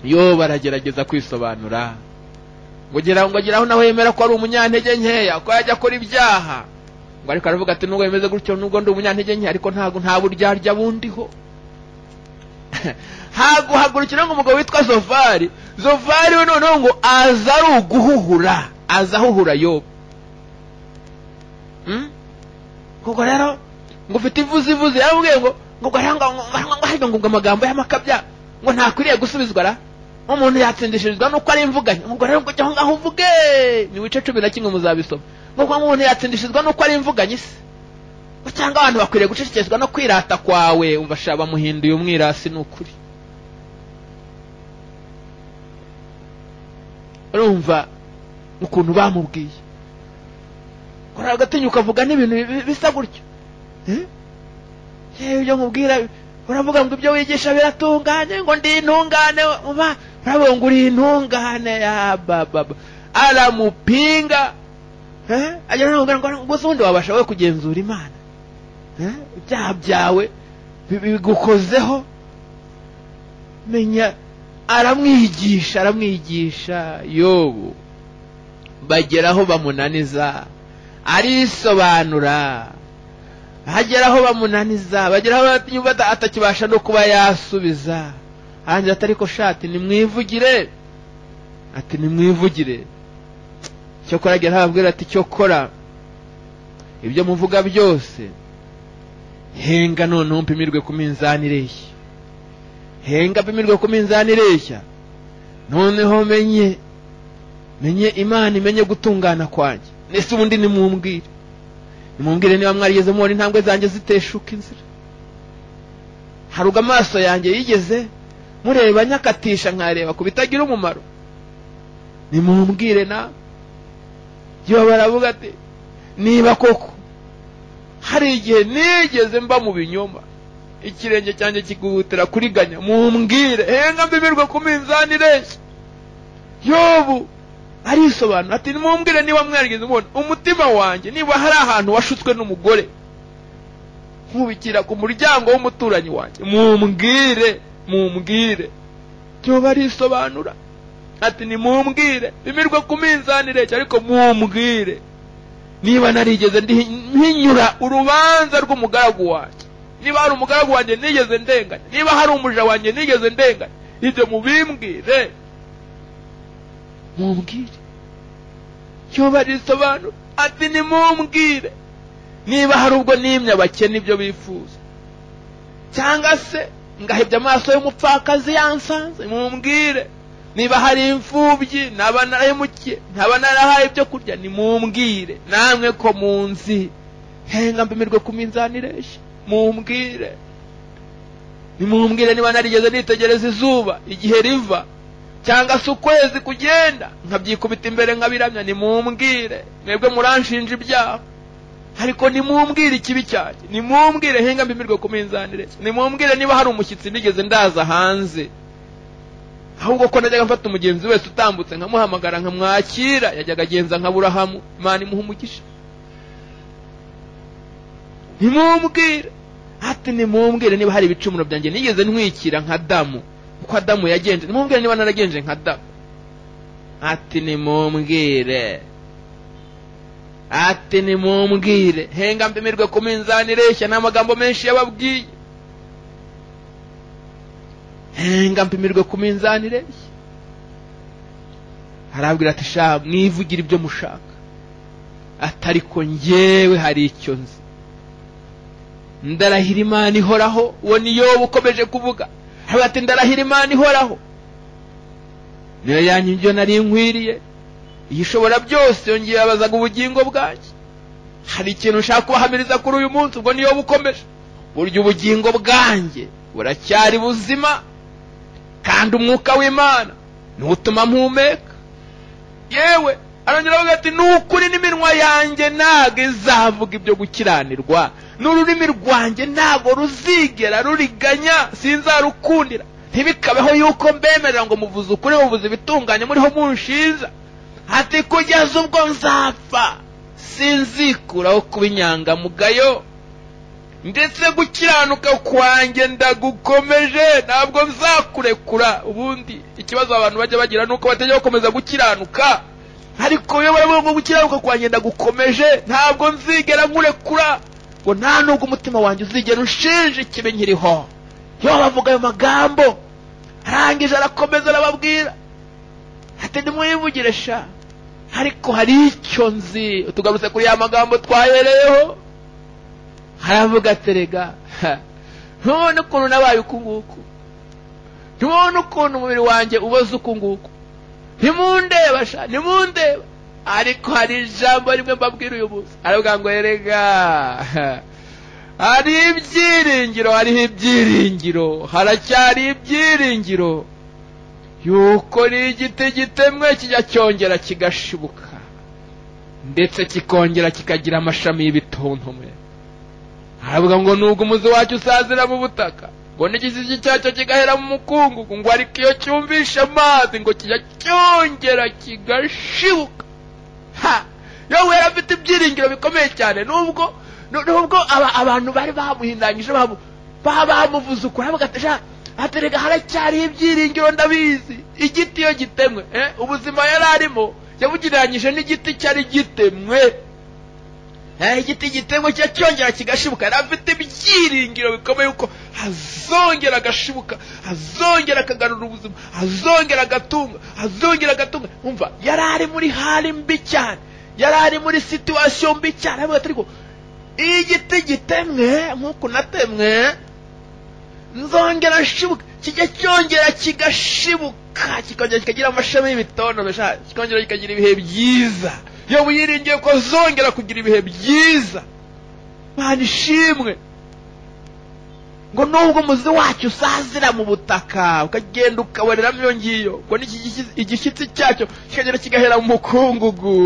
yo baragerageza kwisobanura, Ngo ageraho nawe yemera ko ari umunyantege nkeya, ko yajya akora ibyaha. Ngo ariko aravuga ati nubwo bimeze gutyo, nubwo ndi umunyantege nke, ariko ntabwo nta buryarya bundiho. Haguhagurukira ngo umugabo witwa Zofari. Zofari we noneho ngo aza ari uguhuhura, aza ahuhura Yobu. Kuko rero ngo ufite ivuzivuzi, yaramubwiye ngo ngo amagambo y'amakabya ngo ntakwiriye gusubizwa ra, umuntu yatsindishirizwa nuko ari imvuganye. Ngo rero ngo jya aho ngaho uvuge, ni wice 11 muzabisoma. Ngo umuntu yatsindishirizwa nuko ari imvuganye se, cyangwa abantu bakwiriye gucecekeshwa no kwirata kwawe. Umva sha, bamuhinduye umwirasi ni ukuri. Urumva ukuntu bamubwiye, kora agatinyuka ukavuga n'ibintu bisa gutyo. Ibyo nkubwira uravuga ngo ibyo wigisha biratunganye, ngo ndi intungane, uravuga ngo uri intungane ya baba. Aramupinga, agera ngo gusa ubundi wabasha we kugenzura Imana, ibyaha byawe bigukozeho. Menya, aramwigisha Yobu, bageraho bamunaniza, arisobanura. Bageraho bamunaniza, bageraho atakibasha no kuba yasubiza. Arangira ati ariko shati nimwivugire, ati nimwivugire. Cyokora agera ababwira ati cyokora ibyo muvuga byose, henga noneho mpimirwe ku minzani ireshya, henga mpimirwe ku minzani ireshya, noneho menye Imana imenye gutungana kwanjye. Nese ubundi nimumbwire niba mwarigeze mubona intambwe zanjye ziteshuka inzira. Haruga amaso yanjye yigeze mureba nyakatisha nkareba ku bitagira umumaro. Nimumbwire na yo. Baravuga ati niba koko hari igihe nigeze mba mu binyoma, ikirenge cyanjye kiguhutira kuriganya, mumbwire, henga mbimirwe ku minzani ireshya. Yobu arisobanura ati nimumbwire niba mwarigeze mubona umutima wanjye, niba hari ahantu washutswe n'umugore nkubikira ku muryango w'umuturanyi wanjye, mumbwire. Yobu arisobanura ati nimumbwire, bimirwe ku minzani ireshya, ariko mumbwire niba narigeze mpinyura urubanza rw'umugaragu wanjye, niba hari umugaragu wanjye nigeze ndenganya, niba hari umuja wanjye nigeze ndenganya, ibyo mubimbwire, mumbwire. Yobu arisobanura ati nimumbwire niba hari ubwo nimye abakene ibyo bifuza, cyangwa se ngahebya amaso y'umupfakazi yansanze, mumbwire niba hari imfubyi naba narahemukiye, ntaba narahaye ibyo kurya, nimumbwire namwe ko munzi, henga mbimirwe ku minzani ireshya, mumbwire. Nimumbwire niba narigeze nitegereza izuba igihe riva, cyangwa se ukwezi kugenda, nkabyikubita imbere nkabiramya, nimumbwire. Mwebwe muranshinja ibyaha, ariko nimumbwire ikibi cyanjye, nimumbwire, henga mbimirwe ku minzani ireshya, nimumbwire niba hari umushyitsi nigeze ndaza hanze, ahubwo ko najyaga mfata umugenzi wese utambutse nkamuhamagara nkamwakira, yajyaga agenza nka Aburahamu, Imana imuha umugisha. Nimumbwire ati nimumbwire niba hari ibicumuro byanjye nigeze ntwikira nka Adamu, uko Adamu yagenje, nimumbwire niba naragenje nka Adamu. Ati nimumbwire, ati nimumbwire, henga mbimirwe ku minzani ireshya. N'amagambo menshi yababwiye, henga mpimirwe ku minzani ireshya. Arabwira ati sha mwivugire ibyo mushaka, atariko njyewe hari icyo nzi, ndarahira Imana ihoraho. Uwo ni Yobu ukomeje kuvuga, ati ndarahira Imana ihoraho, niyo yanyu ibyo nari nkwiriye, ishobora byose yongeye abazaga ubugingo bwanjye. Hari ikintu nshaka kubahamiriza kuri uyu munsi, ubwo ni Yobu ukomeje, burya ubugingo bwanjye buracyari buzima, kandi umwuka w'Imana niwo utuma mpumeka. Yewe arongera avuga ati nukuri n'iminwa yanjye ntabwo izavuga ibyo gukiranirwa, n'ururimi rwanjye ntabwo ruzigera ruriganya, sinzarukundira. Ntibikabeho yuko mbemerera ngo muvuze ukuri, muvuze ibitunganye, muriho munshinja. Ati kugeza ubwo nzapfa sinzikuraho kuba inyangamugayo, ndetse gukiranuka kwanjye ndagukomeje, ntabwo nzakurekura. Ubundi ikibazo abantu bajya bagira nuko batajya bakomeza gukiranuka. Ariko iyo baravuga ngo gukiranuka kwanjye ndagukomeje, ntabwo nzigera nkurekura, ngo nta nubwo umutima wanjye uzigera ushinja ikibi nkiriho. Iyo bavuga ayo magambo, arangije arakomeza arababwira ati nimwivugire sha, ariko hari icyo nzi. Tugarutse kuri ya magambo twahereyeho, aravuga ati rega ntubone ukuntu nabaye uku nguku, ntubone ukuntu umubiri wanjye uboze uku nguku, ntimundeba sha, ntimundeba, ariko hari ijambo rimwe mbabwira uyu munsi. Aravuga ngo erega hari ibyiringiro, hariho ibyiringiro, haracyari ibyiringiro yuko n'igiti gitemwe kijya cyongera kigashibuka, ndetse kikongera kikagira amashami y'ibitontome. Aravuga ngo nubwo umuzi wacyo usazira mu butaka, ngo n'igishyitsi cyacyo kigahera mu mukungugu, ngo ariko iyo cyumvishe amazi ngo kijya cyongera kigashibuka. Ha, yowe yari afite ibyiringiro bikomeye cyane, nubwo abantu bari bamuhindanyije, bamuvuze ukuri, aravuga ati aterega haracyari ibyiringiro, ndabizi. Igiti iyo gitemwe, ubuzima yari arimo yabugereranyije n'igiti cyari gitemwe. Igiti gitemwe cya cyongera kigashibuka. Yari afite ibyiringiro bikomeye uko azongera agashibuka, azongera akagarura ubuzima, azongera agatunga, azongera agatunga. Umva, yari ari muri hali mbi cyane, yari ari muri situation mbi cyane. Aravuga ati ariko igiti gitemwe nk'uko natemwe, nzongera nshibuka, kijya cyongera kigashibuka, kikongera kikagira amashami y'ibitondo, kikongera kikagira ibihe byiza. Iyo wiringiye ko zongera kugira ibihe byiza, Mana ishimwe. Ngo nubwo umuzi wacyo usazira mu butaka, ukagenda ukaboreramo iyo ngiyo, ngo igishyitsi cyacyo kikagera kigahera mu mukungugu,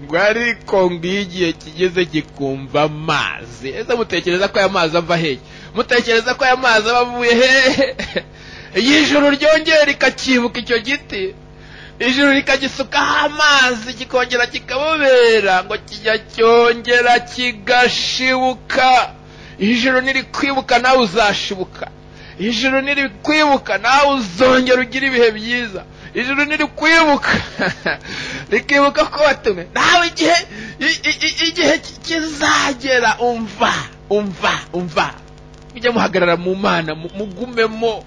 ngo ariko ngo iyo igihe kigeze kikumva amazi. Ese mutekereza ko aya mazi ava hehe? Mutekereza ko aya mazi aba avuye hehe? Iyo ijuru ryongera rikakibuka icyo giti, ijuru rikagisukaho amazi, kikongera kikabobera, ngo kijya cyongera kigashibuka. Ijuru nirikwibuka nawe uzashibuka, ijuru nirikwibuka nawe uzongera ugira ibihe byiza, ijuru nirikwibuka rikibuka ko watumwe nawe igihe kizagera. Umva, umva, umva, mujye muhagarara mu Mana, mugumemo,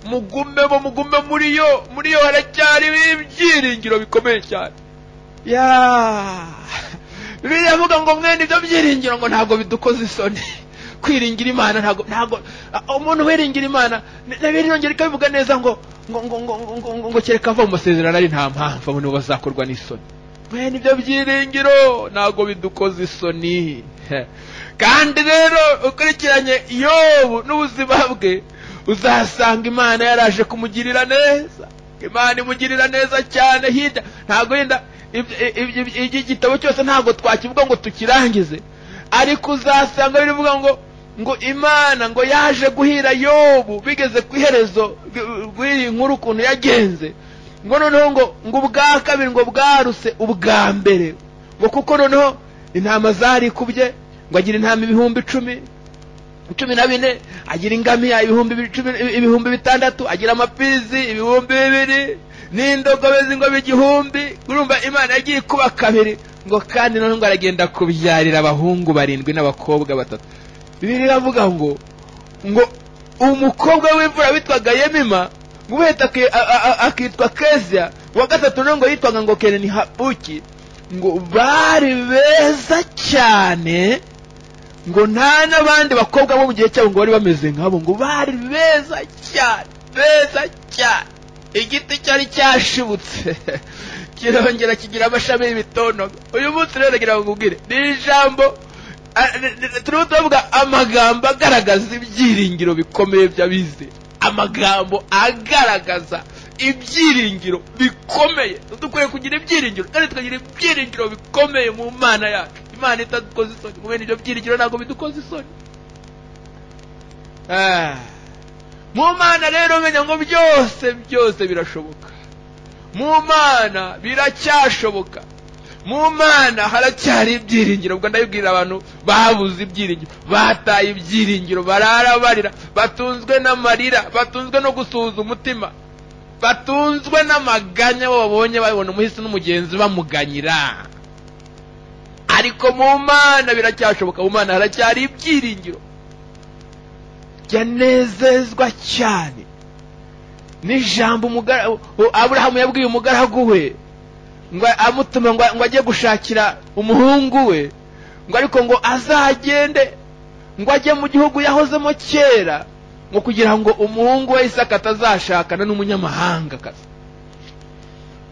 mugumemo, mugume muri yo, muri yo haracyari ibyiringiro bikomeye cyane. Ya Bibiliya ivuga ngo mwene ibyo byiringiro ngo ntabwo bidukoza isoni. Kwiringira Imana ntabwo umuntu wiringira Imana, Bibiliya ikabivuga neza ngo ngo ngo ngo ngo ngo kereka ava mu masezerano ari nta mpamvu abo nibo bazakorwa n'isoni. Mwene ibyo byiringiro ntabwo bidukoza isoni. Kandi rero ukurikiranye Yobu n'ubuzima bwe, uzasanga Imana yaraje kumugirira neza. Imana imugirira neza cyane. Hirya ntabwo yenda igitabo cyose ntabwo twakivuga ngo tukirangize, ariko uzasanga birivuga ngo ngo Imana ngo yaje guhira Yobu bigeze ku iherezo rw'iyi nkuru ukuntu yagenze, ngo noneho ngo ngo ubwa kabiri ngo bwaruse ubwa mbere, ngo kuko noneho intama zarikubye, ngo agira intama 10,000 14, agira ingamiya 6,000, agira amapizi 2,000 n'indogobe z'ingobe 1,000. Urumva Imana yagiye kuba kabiri, ngo kandi noneho ngo aragenda kubyarira abahungu 7 n'abakobwa 3. Bibiliya iravuga ngo ngo umukobwa w'imfura witwaga Yemima, ngo uhita akitwa Kezia, wa gatatu ngo yitwaga ngo Keneni Habuki, ngo bari beza cyane, ngo nta n'abandi bakobwa bo mu gihe cyabo ngo bari bameze nkabo, ngo bari beza cyane, beza cyane. Igiti cyari cyashibutse kirongera kigira amashami y'ibitono. Uyu munsi rero ndagira ngo nkubwire, ni ijambo turimo turavuga amagambo agaragaza ibyiringiro bikomeye by'abizera, amagambo agaragaza ibyiringiro bikomeye. Dukwiye kugira ibyiringiro, kandi tukagira ibyiringiro bikomeye mu Mana yacu. Imana itadukoza isoni, mu bene ibyo byiringiro ntabwo bidukoza isoni. Mu Mana rero menya ngo byose byose birashoboka, mu Mana biracyashoboka, mu Mana haracyari ibyiringiro. Ubwo ndabibwira abantu babuze ibyiringiro, bataye ibyiringiro, barara barira, batunzwe n'amarira, batunzwe no gusuhuza umutima. Batunzwe n'amaganya, bo babonye babona umuhisi n'umugenzi bamuganyira. Ariko mu Mana biracyashoboka, mu Mana haracyari ibyiringiro. Yanezezwa cyane n'ijambo Aburahamu yabwiye umugaragu we, ngo amutuma ngo ajye gushakira umuhungu we, ngo ariko ngo azagende ngo ajye mu gihugu yahozemo kera, ngo kugira ngo umuhungu we Isaka atazashakana n'umunyamahangakazi.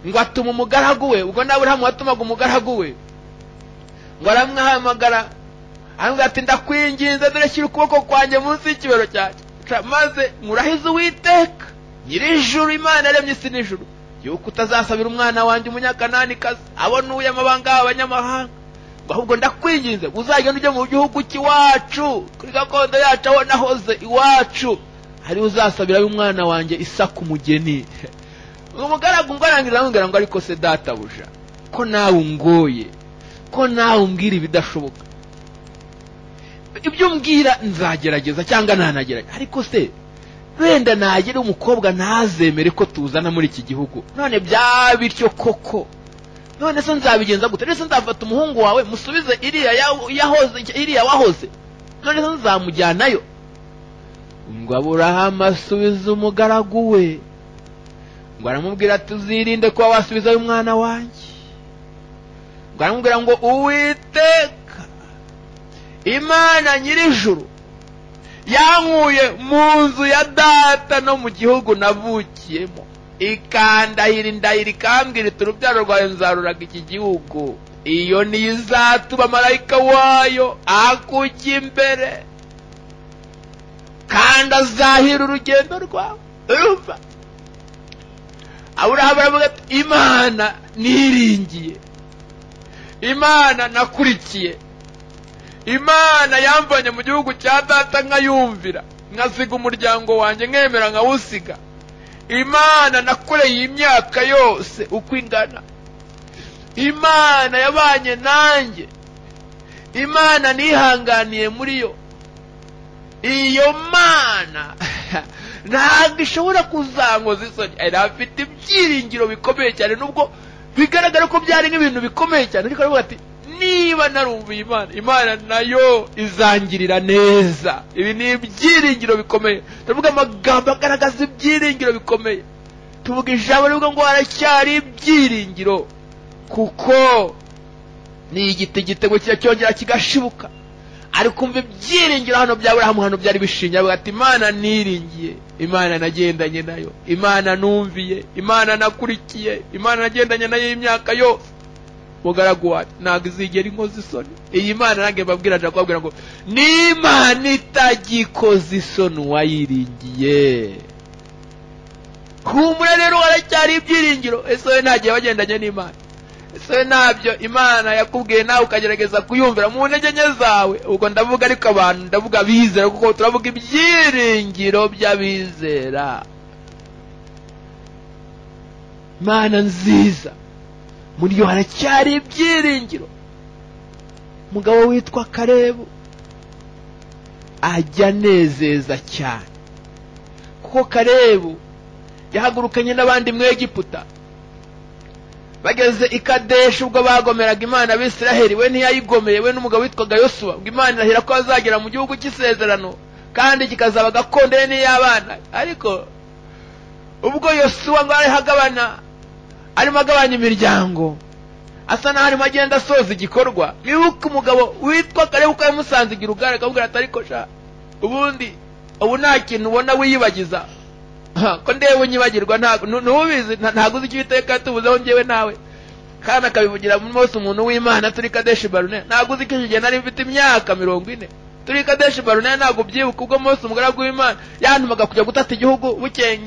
Ngo atuma umugaragu we, ubwo na Aburahamu watumaga umugaragu we, ngo aramwahamagara aramubwira ati ndakwinginze, dore shyira ukuboko kwanjye munsi y'ikibero cyanjye, maze nkurahize Uwiteka nyir'ijuru, Imana yaremye isi n'ijuru, yuko utazasabira umwana wanjye umunyakananikazi abona uye amabanga y'abanyamahanga, ngo ahubwo ndakwinginze uzagenda ujye mu gihugu cy'iwacu, kuri gakondo yacu aho nahoze iwacu, hari uzasabira umwana wanjye Isaka umugeni. Umugaragu ngo arangiza aramubwira ngo ariko se databuja, ko nawe ungoye, ko nawe umbwira ibidashoboka, ibyo umbwira nzagerageza cyangwa ntanagerageza, ariko se wenda nagira umukobwa ntazemere ko tuzana muri iki gihugu, none bya bityo koko, none se nzabigenza gute? None se nzafata umuhungu wawe musubize iriya yahoze, iriya wahoze, none se nzamujyanayo? Ngo Aburahamu asubize umugaragu we, ngo aramubwira ati uzirinde kuba wasubizayo umwana wanjye. Ngo aramubwira ngo Uwiteka Imana nyir'ijuru yankuye mu nzu ya data no mu gihugu navukiyemo, ikandahira indahiro ikambwira iti urubyaro rwawe nzaruraga iki gihugu, iyo niyo izatuma marayika wayo akujya imbere kandi azahira urugendo rwawe. Urumva Aburahamu aravuga ati Imana niringiye, Imana nakurikiye, Imana yamvanye mu gihugu cya data nkayumvira, nkasiga umuryango wanjye nkemera nkawusiga, Imana nakoreye imyaka yose uko ingana, Imana yabanye nanjye, Imana nihanganiye muri yo, iyo Mana ntabwo ishobora kuzankoza isoni. Yari afite ibyiringiro bikomeye cyane, nubwo bigaragara ko byari nk'ibintu bikomeye cyane, ariko aravuga ati niba narumviye Imana, Imana nayo izangirira neza. Ibi ni ibyiringiro bikomeye. Tuvuga amagambo agaragaza ibyiringiro bikomeye, tuvuga ijambo rivuga ngo haracyari ibyiringiro, kuko ni igiti igitego cyongera kigashibuka. Ariko umva ibyiringiro hano bya Aburahamu hano byari bishingiye, avuga ati Imana niringiye, Imana nagendanye nayo, Imana numviye, Imana nakurikiye, Imana nagendanye nayo imyaka yose, mugaragu wanjye ntabwo izigera inkoza isoni. Iyi Mana nange mbabwira, nja kubabwira ngo ni Imana itagikoza isoni uwayiringiye. Humura rero haracyari ibyiringiro. Ese we ntagiye wagendanye n'Imana? Ese ntabyo Imana yakubwiye nawe ukagerageza kuyumvira mu ntege nke zawe? Ubwo ndavuga ariko abantu, ndavuga abizera, kuko turavuga ibyiringiro by'abizera. Imana nziza, muri yo haracyari ibyiringiro. Umugabo witwa Kalebu ajya anezeza cyane, kuko Kalebu yahagurukanye n'abandi mu Egiputa, bageze i Kadeshi ubwo bagomeraga Imana ab'Isiraheli, we ntiyayigomeye, we n'umugabo witwaga Yosuwa, ngo Imana irahira ko azagera mu gihugu cy'isezerano kandi kikazaba gakondo ye n'iy'abana. Ariko ubwo Yosuwa ngo arihagabana, arimo agabanya imiryango, asa naho arimo agenda asoza igikorwa, mwibuke umugabo witwa Kalebu ko yamusanze i Gilugari, akamubwira ati ariko sha, ubundi ubu nta kintu ubona wiyibagiza, ko ndeba unyibagirwa, ntubizi, ntabwo uzi icyo Uwiteka yatubuzeho njyewe nawe. Kandi akabivugira Mose umuntu w'Imana turi Kadeshi Barunea, ntabwo uzi ko icyo gihe nari mfite imyaka 40 turi Kadeshi Barunea, ntabwo ubyibuka, ubwo Mose umugaragu w'Imana yantumaga kujya gutata igihugu, bukeye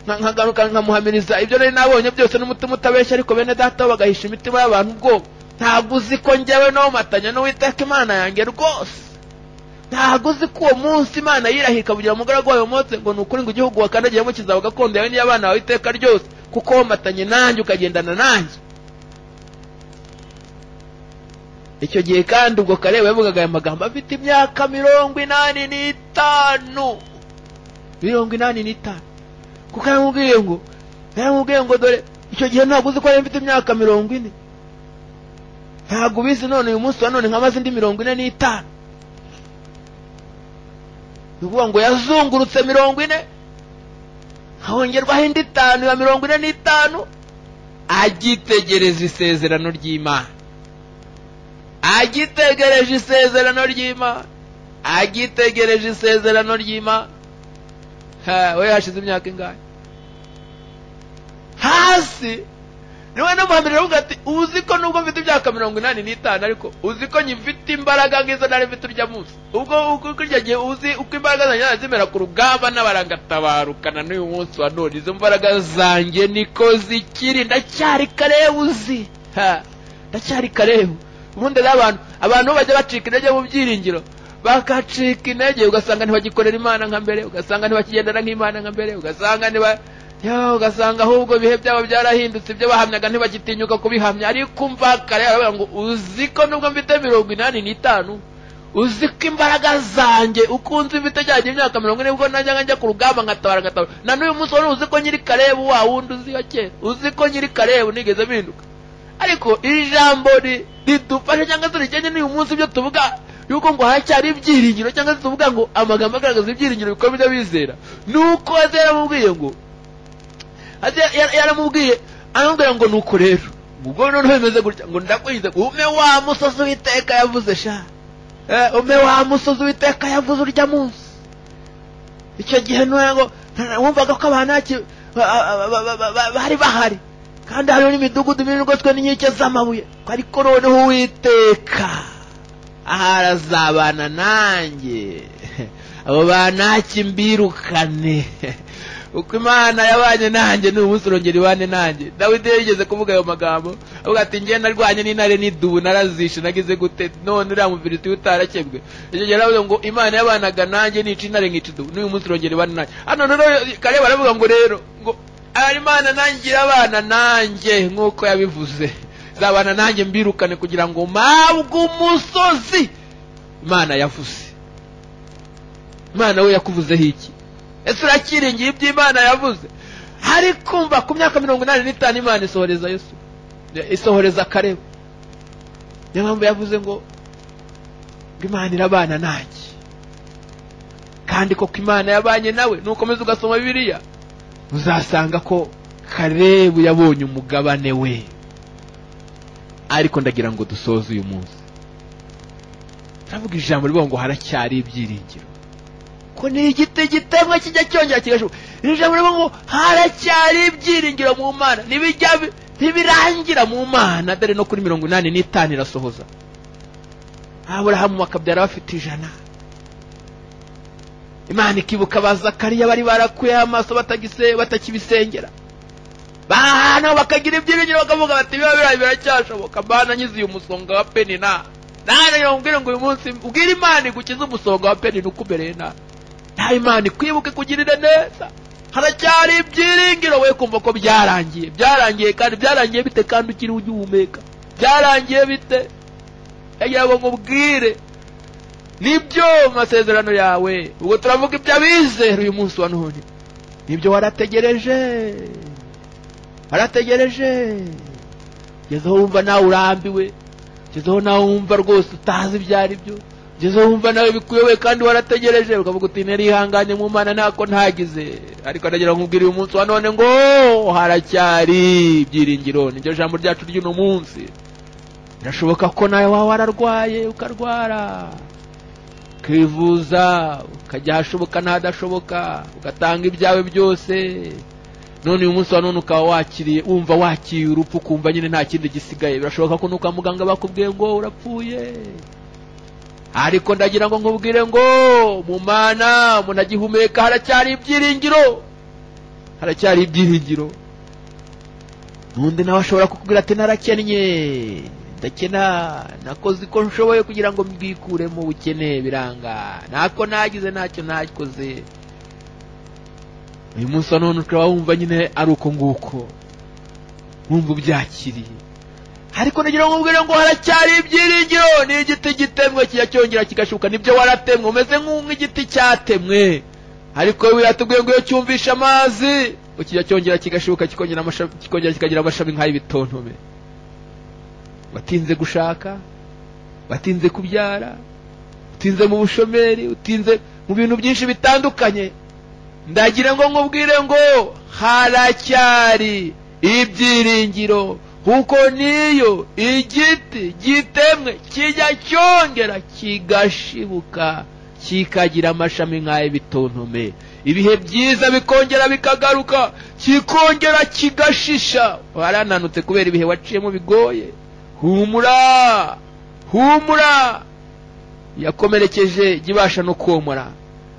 nkagaruka nkamuhamiriza ibyo nari nabonye byose n'umutima utabeshya, ariko bene data bagahisha imitima y'abantu ubwoba. Ntabwo uzi ko njyewe nomatanya n'Uwiteka Imana yanjye rwose. Ntabwo uzi ko uwo munsi Imana yirahira ikavugira umugaragu wayo Mose ngo ni ukuri ngo igihugu wakandagiyemo kizaba gakondo yawe n'iy'abana bawe iteka ryose, kuko womatanye nanjye ukagendana nanjye. Icyo gihe kandi ubwo Kalebu yavugaga aya magambo afite imyaka 85, 85, kuko yaramubwiye ngo Yaramubwiye ngo dore icyo gihe ntabwo uzi ko yari mfite imyaka 40, ntabwo ubizi, none uyu munsi wa none nkamaze indi 45. Ni ukuvuga ngo yazungurutse 40, hongerwaho indi 5 ya 45, agitegereza isezerano ry'Imana, agitegereje isezerano ry'Imana, agitegereje isezerano ry'Imana. We hashize imyaka ingahe? Hasi niwe namuhamirira avuga ati uzi ko nubwo mfite imyaka 85, ariko uzi ko nyifite imbaraga nk'izo nari mfite urya munsi. Ubwo uko iryo gihe uzi uko imbaraga zanjye zimera ku rugamba n'abarangatabarukana n'uyu munsi wa none, izo mbaraga zanjye niko zikiri, ndacyari Kalebu uzi, ndacyari Kalebu. Ubundi rero abantu bajya bacika intege mu byiringiro, bakacika intege, ugasanga ntibagikorera Imana nka mbere, ugasanga ntibakigendana nk'Imana nka mbere, ugasanga ugasanga ahubwo ibihe byabo byarahindutse, ibyo bahamyaga ntibagitinyuka kubihamya. Ariko umva kare aravuga ngo uzi ko nubwo mfite 85, uzi ko imbaraga zanjye ukunze mfite cyagiye imyaka 40, ubwo najyaga njya ku rugamba nkatabara ngatabara, na n'uyu munsi wari uzi ko nyiri Kalebu wa wundi uzi wa kera, uzi ko nyiri Kalebu nigeze mpinduka. Ariko ijambo ridufasha cyangwa se rikenye n'uyu munsi ibyo tuvuga yuko ngo haracyari ibyiringiro, cyangwa se tuvuga ngo amagambo agaragaza ibyiringiro bikomeye by'abizera, nuko yaramubwiye ngo yaramubwiye aramubwira ngo nuko rero ubwo noneho bimeze gutya, ngo ndakwize ume wa musozi Uwiteka yavuze sha, ume wa musozi Uwiteka yavuze urya munsi. Icyo gihe ngo wumvaga ko abantu bari bahari, kandi hariho n'imidugudu minini igoswe n'inkike z'amabuye, ariko noneho Uwiteka arazabana nanjye, abo banaki mbirukane. Uko Imana yabanye nanjye n'uyu munsi urongera ibane nanjye. Dawidi yigeze kuvuga ayo magambo avuga ati njye narwanye n'intare n'idubu narazishe, nagize gute, none uriya Mufilisitiya utarakebwe. Icyo gihe aravuga ngo Imana yabanaga nanjye nica intare nkica idubu, n'uyu munsi urongera ibane nanjye. Hano rero Kalebu aravuga ngo rero ngo Imana nanjye irabana nanjye nk'uko yabivuze, zabana nanjye mbirukane kugira ngo mpabwe umusozi Imana yavuze. Imana we yakuvuzeho iki? Ese urakiringiye ibyo Imana yavuze? Ariko umva ku myaka 85 Imana isohoreza Yesu, isohoreza Kalebu. Niyo mpamvu yavuze ngo Imana irabana nanjye, kandi koko Imana yabanye nawe. Nukomeza ugasoma Bibiliya uzasanga ko Kalebu yabonye umugabane we. Ariko ndagira ngo dusoze uyu munsi turavuga ijambo rivuga ngo haracyari ibyiringiro, ko ni igiti gitemwa kijya cyongera kigashoboka. Iri jambo rivuga ngo haracyari ibyiringiro mu Mana, ntibirangira mu Mana. Dore no kuri 85 irasohoza. Aburahamu bakabyara bafite 100, Imana ikibuka ba Zakariya bari barakuyeho amaso batakibisengera, bana bakagira ibyiringiro bakavuga bati biba birayi biracyashoboka, bana nyize uyu musonga wa Penina. Nane yongere ngo uyu munsi ubwire Imana igukize umusonga wa Penina ukubereye nabi. Nta Imana ikwibuke kugirira neza. Haracyari ibyiringiro, we kumva ko byarangiye, byarangiye kandi byarangiye bite kandi ukiri ugihumeka, byarangiye bite? Yagira ngo nkubwire nibyo masezerano yawe. Ubwo turavuga iby'abizera uyu munsi wa none, nibyo warategereje, warategereje gezeho wumva nawe urambiwe, gezeho nawe wumva rwose utazi ibyo ari byo, gezeho wumva nawe bikuyoboye kandi warategereje, ukavuga uti narihanganye mu Mana ntako ntagize. Ariko ndagira ngo nkubwire uyu munsi wa none ngo haracyari ibyiringiro. Niryo jambo ryacu ry'uno munsi. Birashoboka ko nawe waba wararwaye, ukarwara, ukivuza, ukajya ahashoboka n'ahadashoboka, ugatanga ibyawe byose, none uyu munsi wa none ukaba wakiriye, wumva wakiriye urupfu, ukumva nyine nta kindi gisigaye. Birashoboka ko nuko muganga bakubwiye ngo urapfuye, ariko ndagira ngo nkubwire ngo mu Mana umuntu agihumeka haracyari ibyiringiro, haracyari ibyiringiro. N'undi nawe ashobora kukubwira ati narakennye, ndakena, nakoze uko nshoboye kugira ngo mbwikure mu bukene, biranga, ntako nagize, ntacyo nakoze. Uyu munsi wa none ukaba wumva nyine ari uko nguko, wumva ubyakiriye. Ariko nagira ngo nkubwire ngo haracyari ibyiringiro. Ni igiti gitemwe kijya cyongera kigashuka. Nibyo waratemwe, umeze nk'igiti cyatemwe, ariko we yatubwiye ngo iyo cyumvisha amazi Ukijya cyongera kigashibuka, kikongera amashami, kikongera kikagira amashami nk'ay'ibitontome. Watinze gushaka, watinze kubyara, utinze mu bushomeri, utinze mu bintu byinshi bitandukanye. Ndagira ngo nkubwire ngo haracyari ibyiringiro, kuko niyo igiti gitemwe kijya cyongera kigashibuka, kikagira amashami nk'ay'ibitontome. Ibihe byiza bikongera bikagaruka, kikongera kigashisha. Warananutse kubera ibihe waciyemo bigoye. Humura, humura, yakomerekeje jya no komora.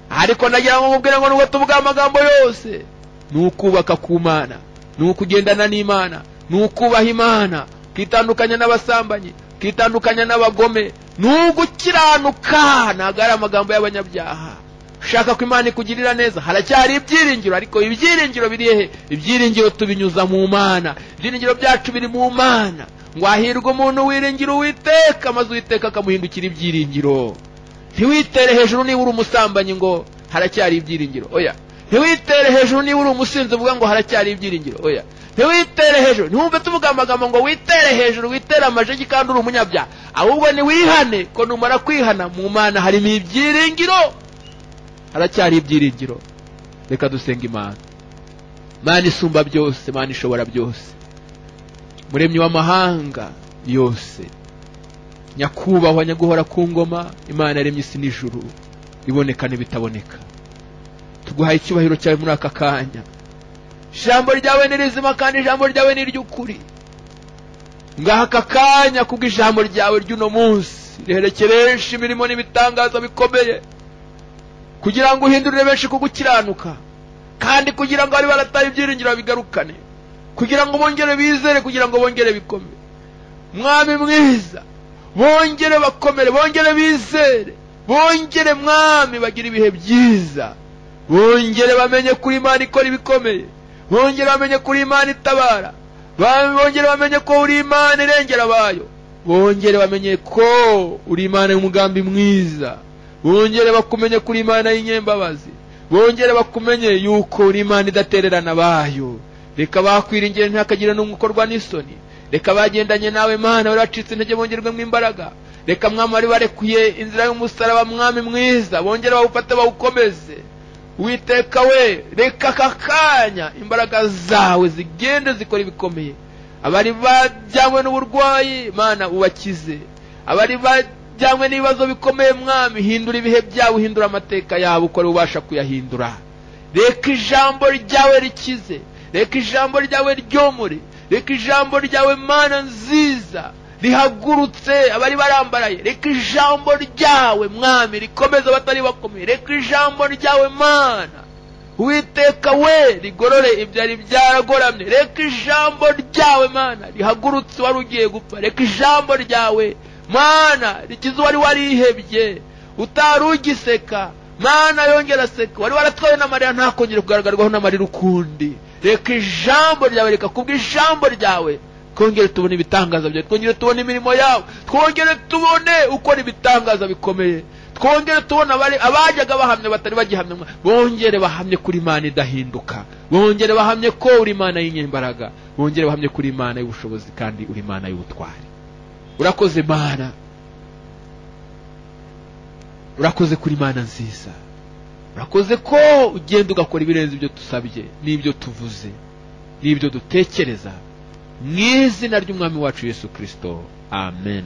Ariko nagira ngo nkubwire ngo nubwo tuvuga amagambo yose, ni ukubaka ku Mana, ni ukugendana n'Imana, ni ukubaha Imana, ukitandukanya n'abasambanyi, ukitandukanya n'abagome, ni ugukiranuka. Ntabwo ari amagambo y'abanyabyaha. Ushaka ko Imana ikugirira neza, haracyari ibyiringiro. Ariko ibyiringiro biri hehe? Ibyiringiro tubinyuza mu Mana. Ibyiringiro byacu biri mu Mana. Ngo hahirwe umuntu wiringira Uwiteka, maze Uwiteka akamuhindukira ibyiringiro. Ntiwitere hejuru niba uri umusambanyi ngo haracyari ibyiringiro, oya. Ntiwitere hejuru niba uri umusinzi uvuga ngo haracyari ibyiringiro, oya. Ntiwitere hejuru, ntiwumve tuvuga amagambo ngo witere hejuru, witere amajegi kandi uri umunyabyaha. Ahubwo niwihane, ko numara kwihana mu Mana harimo ibyiringiro, haracyari ibyiringiro. Reka dusenga Imana. Mana isumba byose, Mana ishobora byose, Muremyi w'amahanga yose, nyakubahwa nyaguhora ku ngoma, Imana yaremye isi n'ijuru, iboneka n'ibitaboneka, tuguhaye icyubahiro cyawe muri aka kanya. Ijambo ryawe ni rizima kandi ijambo ryawe ni iry'ukuri. Ngaha aka kanya kubw'ijambo ryawe ry'uno munsi riherekeresha imirimo n'ibitangaza bikomeye, kugira ngo uhindurire benshi kugukiranuka, kandi kugira ngo abari barataye ibyiringiro bigarukane, kugira ngo bongere bizere, kugira ngo bongere bikomere. Mwami mwiza, bongere bakomere, bongere bizere, bongere Mwami bagira ibihe byiza, bongere bamenye kuri Imana ikora ibikomeye, bongere bamenye kuri Imana itabara, bongere bamenye ko uri Imana irengera abayo, bongere bamenye ko uri Imana y'umugambi mwiza, bongere bakumenye kuri Imana y'inyembabazi, bongere bakumenye yuko uri Imana idatererana abayo. Reka bakwiringire ntihakagire n'umwe ukorwa n'isoni. Reka bagendanye nawe Mana bari bacitse intege bongerwemo imbaraga. Reka Mwami bari barekuye inzira y'umusaraba, Mwami mwiza, bongere bawufate bawukomeze. Uwiteka we, reka aka kanya imbaraga zawe zigende zikora ibikomeye. Abari bajyanywe n'uburwayi, Mana ubakize. Abari bajyanywe n'ibibazo bikomeye, Mwami hindura ibihe byabo, hindura amateka yabo, ukore ubasha kuyahindura. Reka ijambo ryawe rikize, reka ijambo ryawe ryomore, reka ijambo ryawe Mana nziza rihagurutse abari barambaraye. Reka ijambo ryawe Mwami rikomeze abatari bakomeye. Reka ijambo ryawe Mana Uwiteka we rigorore ibyari byaragoramye. Reka ijambo ryawe Mana rihagurutse wari ugiye gupfa. Reka ijambo ryawe Mana rikize wari warihebye, utari ugiseka, Mana yongera aseka, wari waratwawe n'amarira ntakongere kugaragarwaho n'amarira ukundi. Reka ijambo ryawe, reka kubw'ijambo ryawe twongere tubone ibitangaza byawe, twongere tubone imirimo yawe, twongere tubone ukora ibitangaza bikomeye, twongere tubone abajyaga bahamya batari bagihamya, bongere bahamye kuri Imana idahinduka, bongere bahamye ko uri Imana y'inyembaraga, bongere bahamye kuri Imana y'ubushobozi kandi uri Imana y'ubutwari. Urakoze Mana, urakoze kuri Imana nziza, urakoze ko ugenda ugakora ibirenze ibyo tusabye n'ibyo tuvuze n'ibyo dutekereza. Mu izina ry'Umwami wacu Yesu Kristo, amen.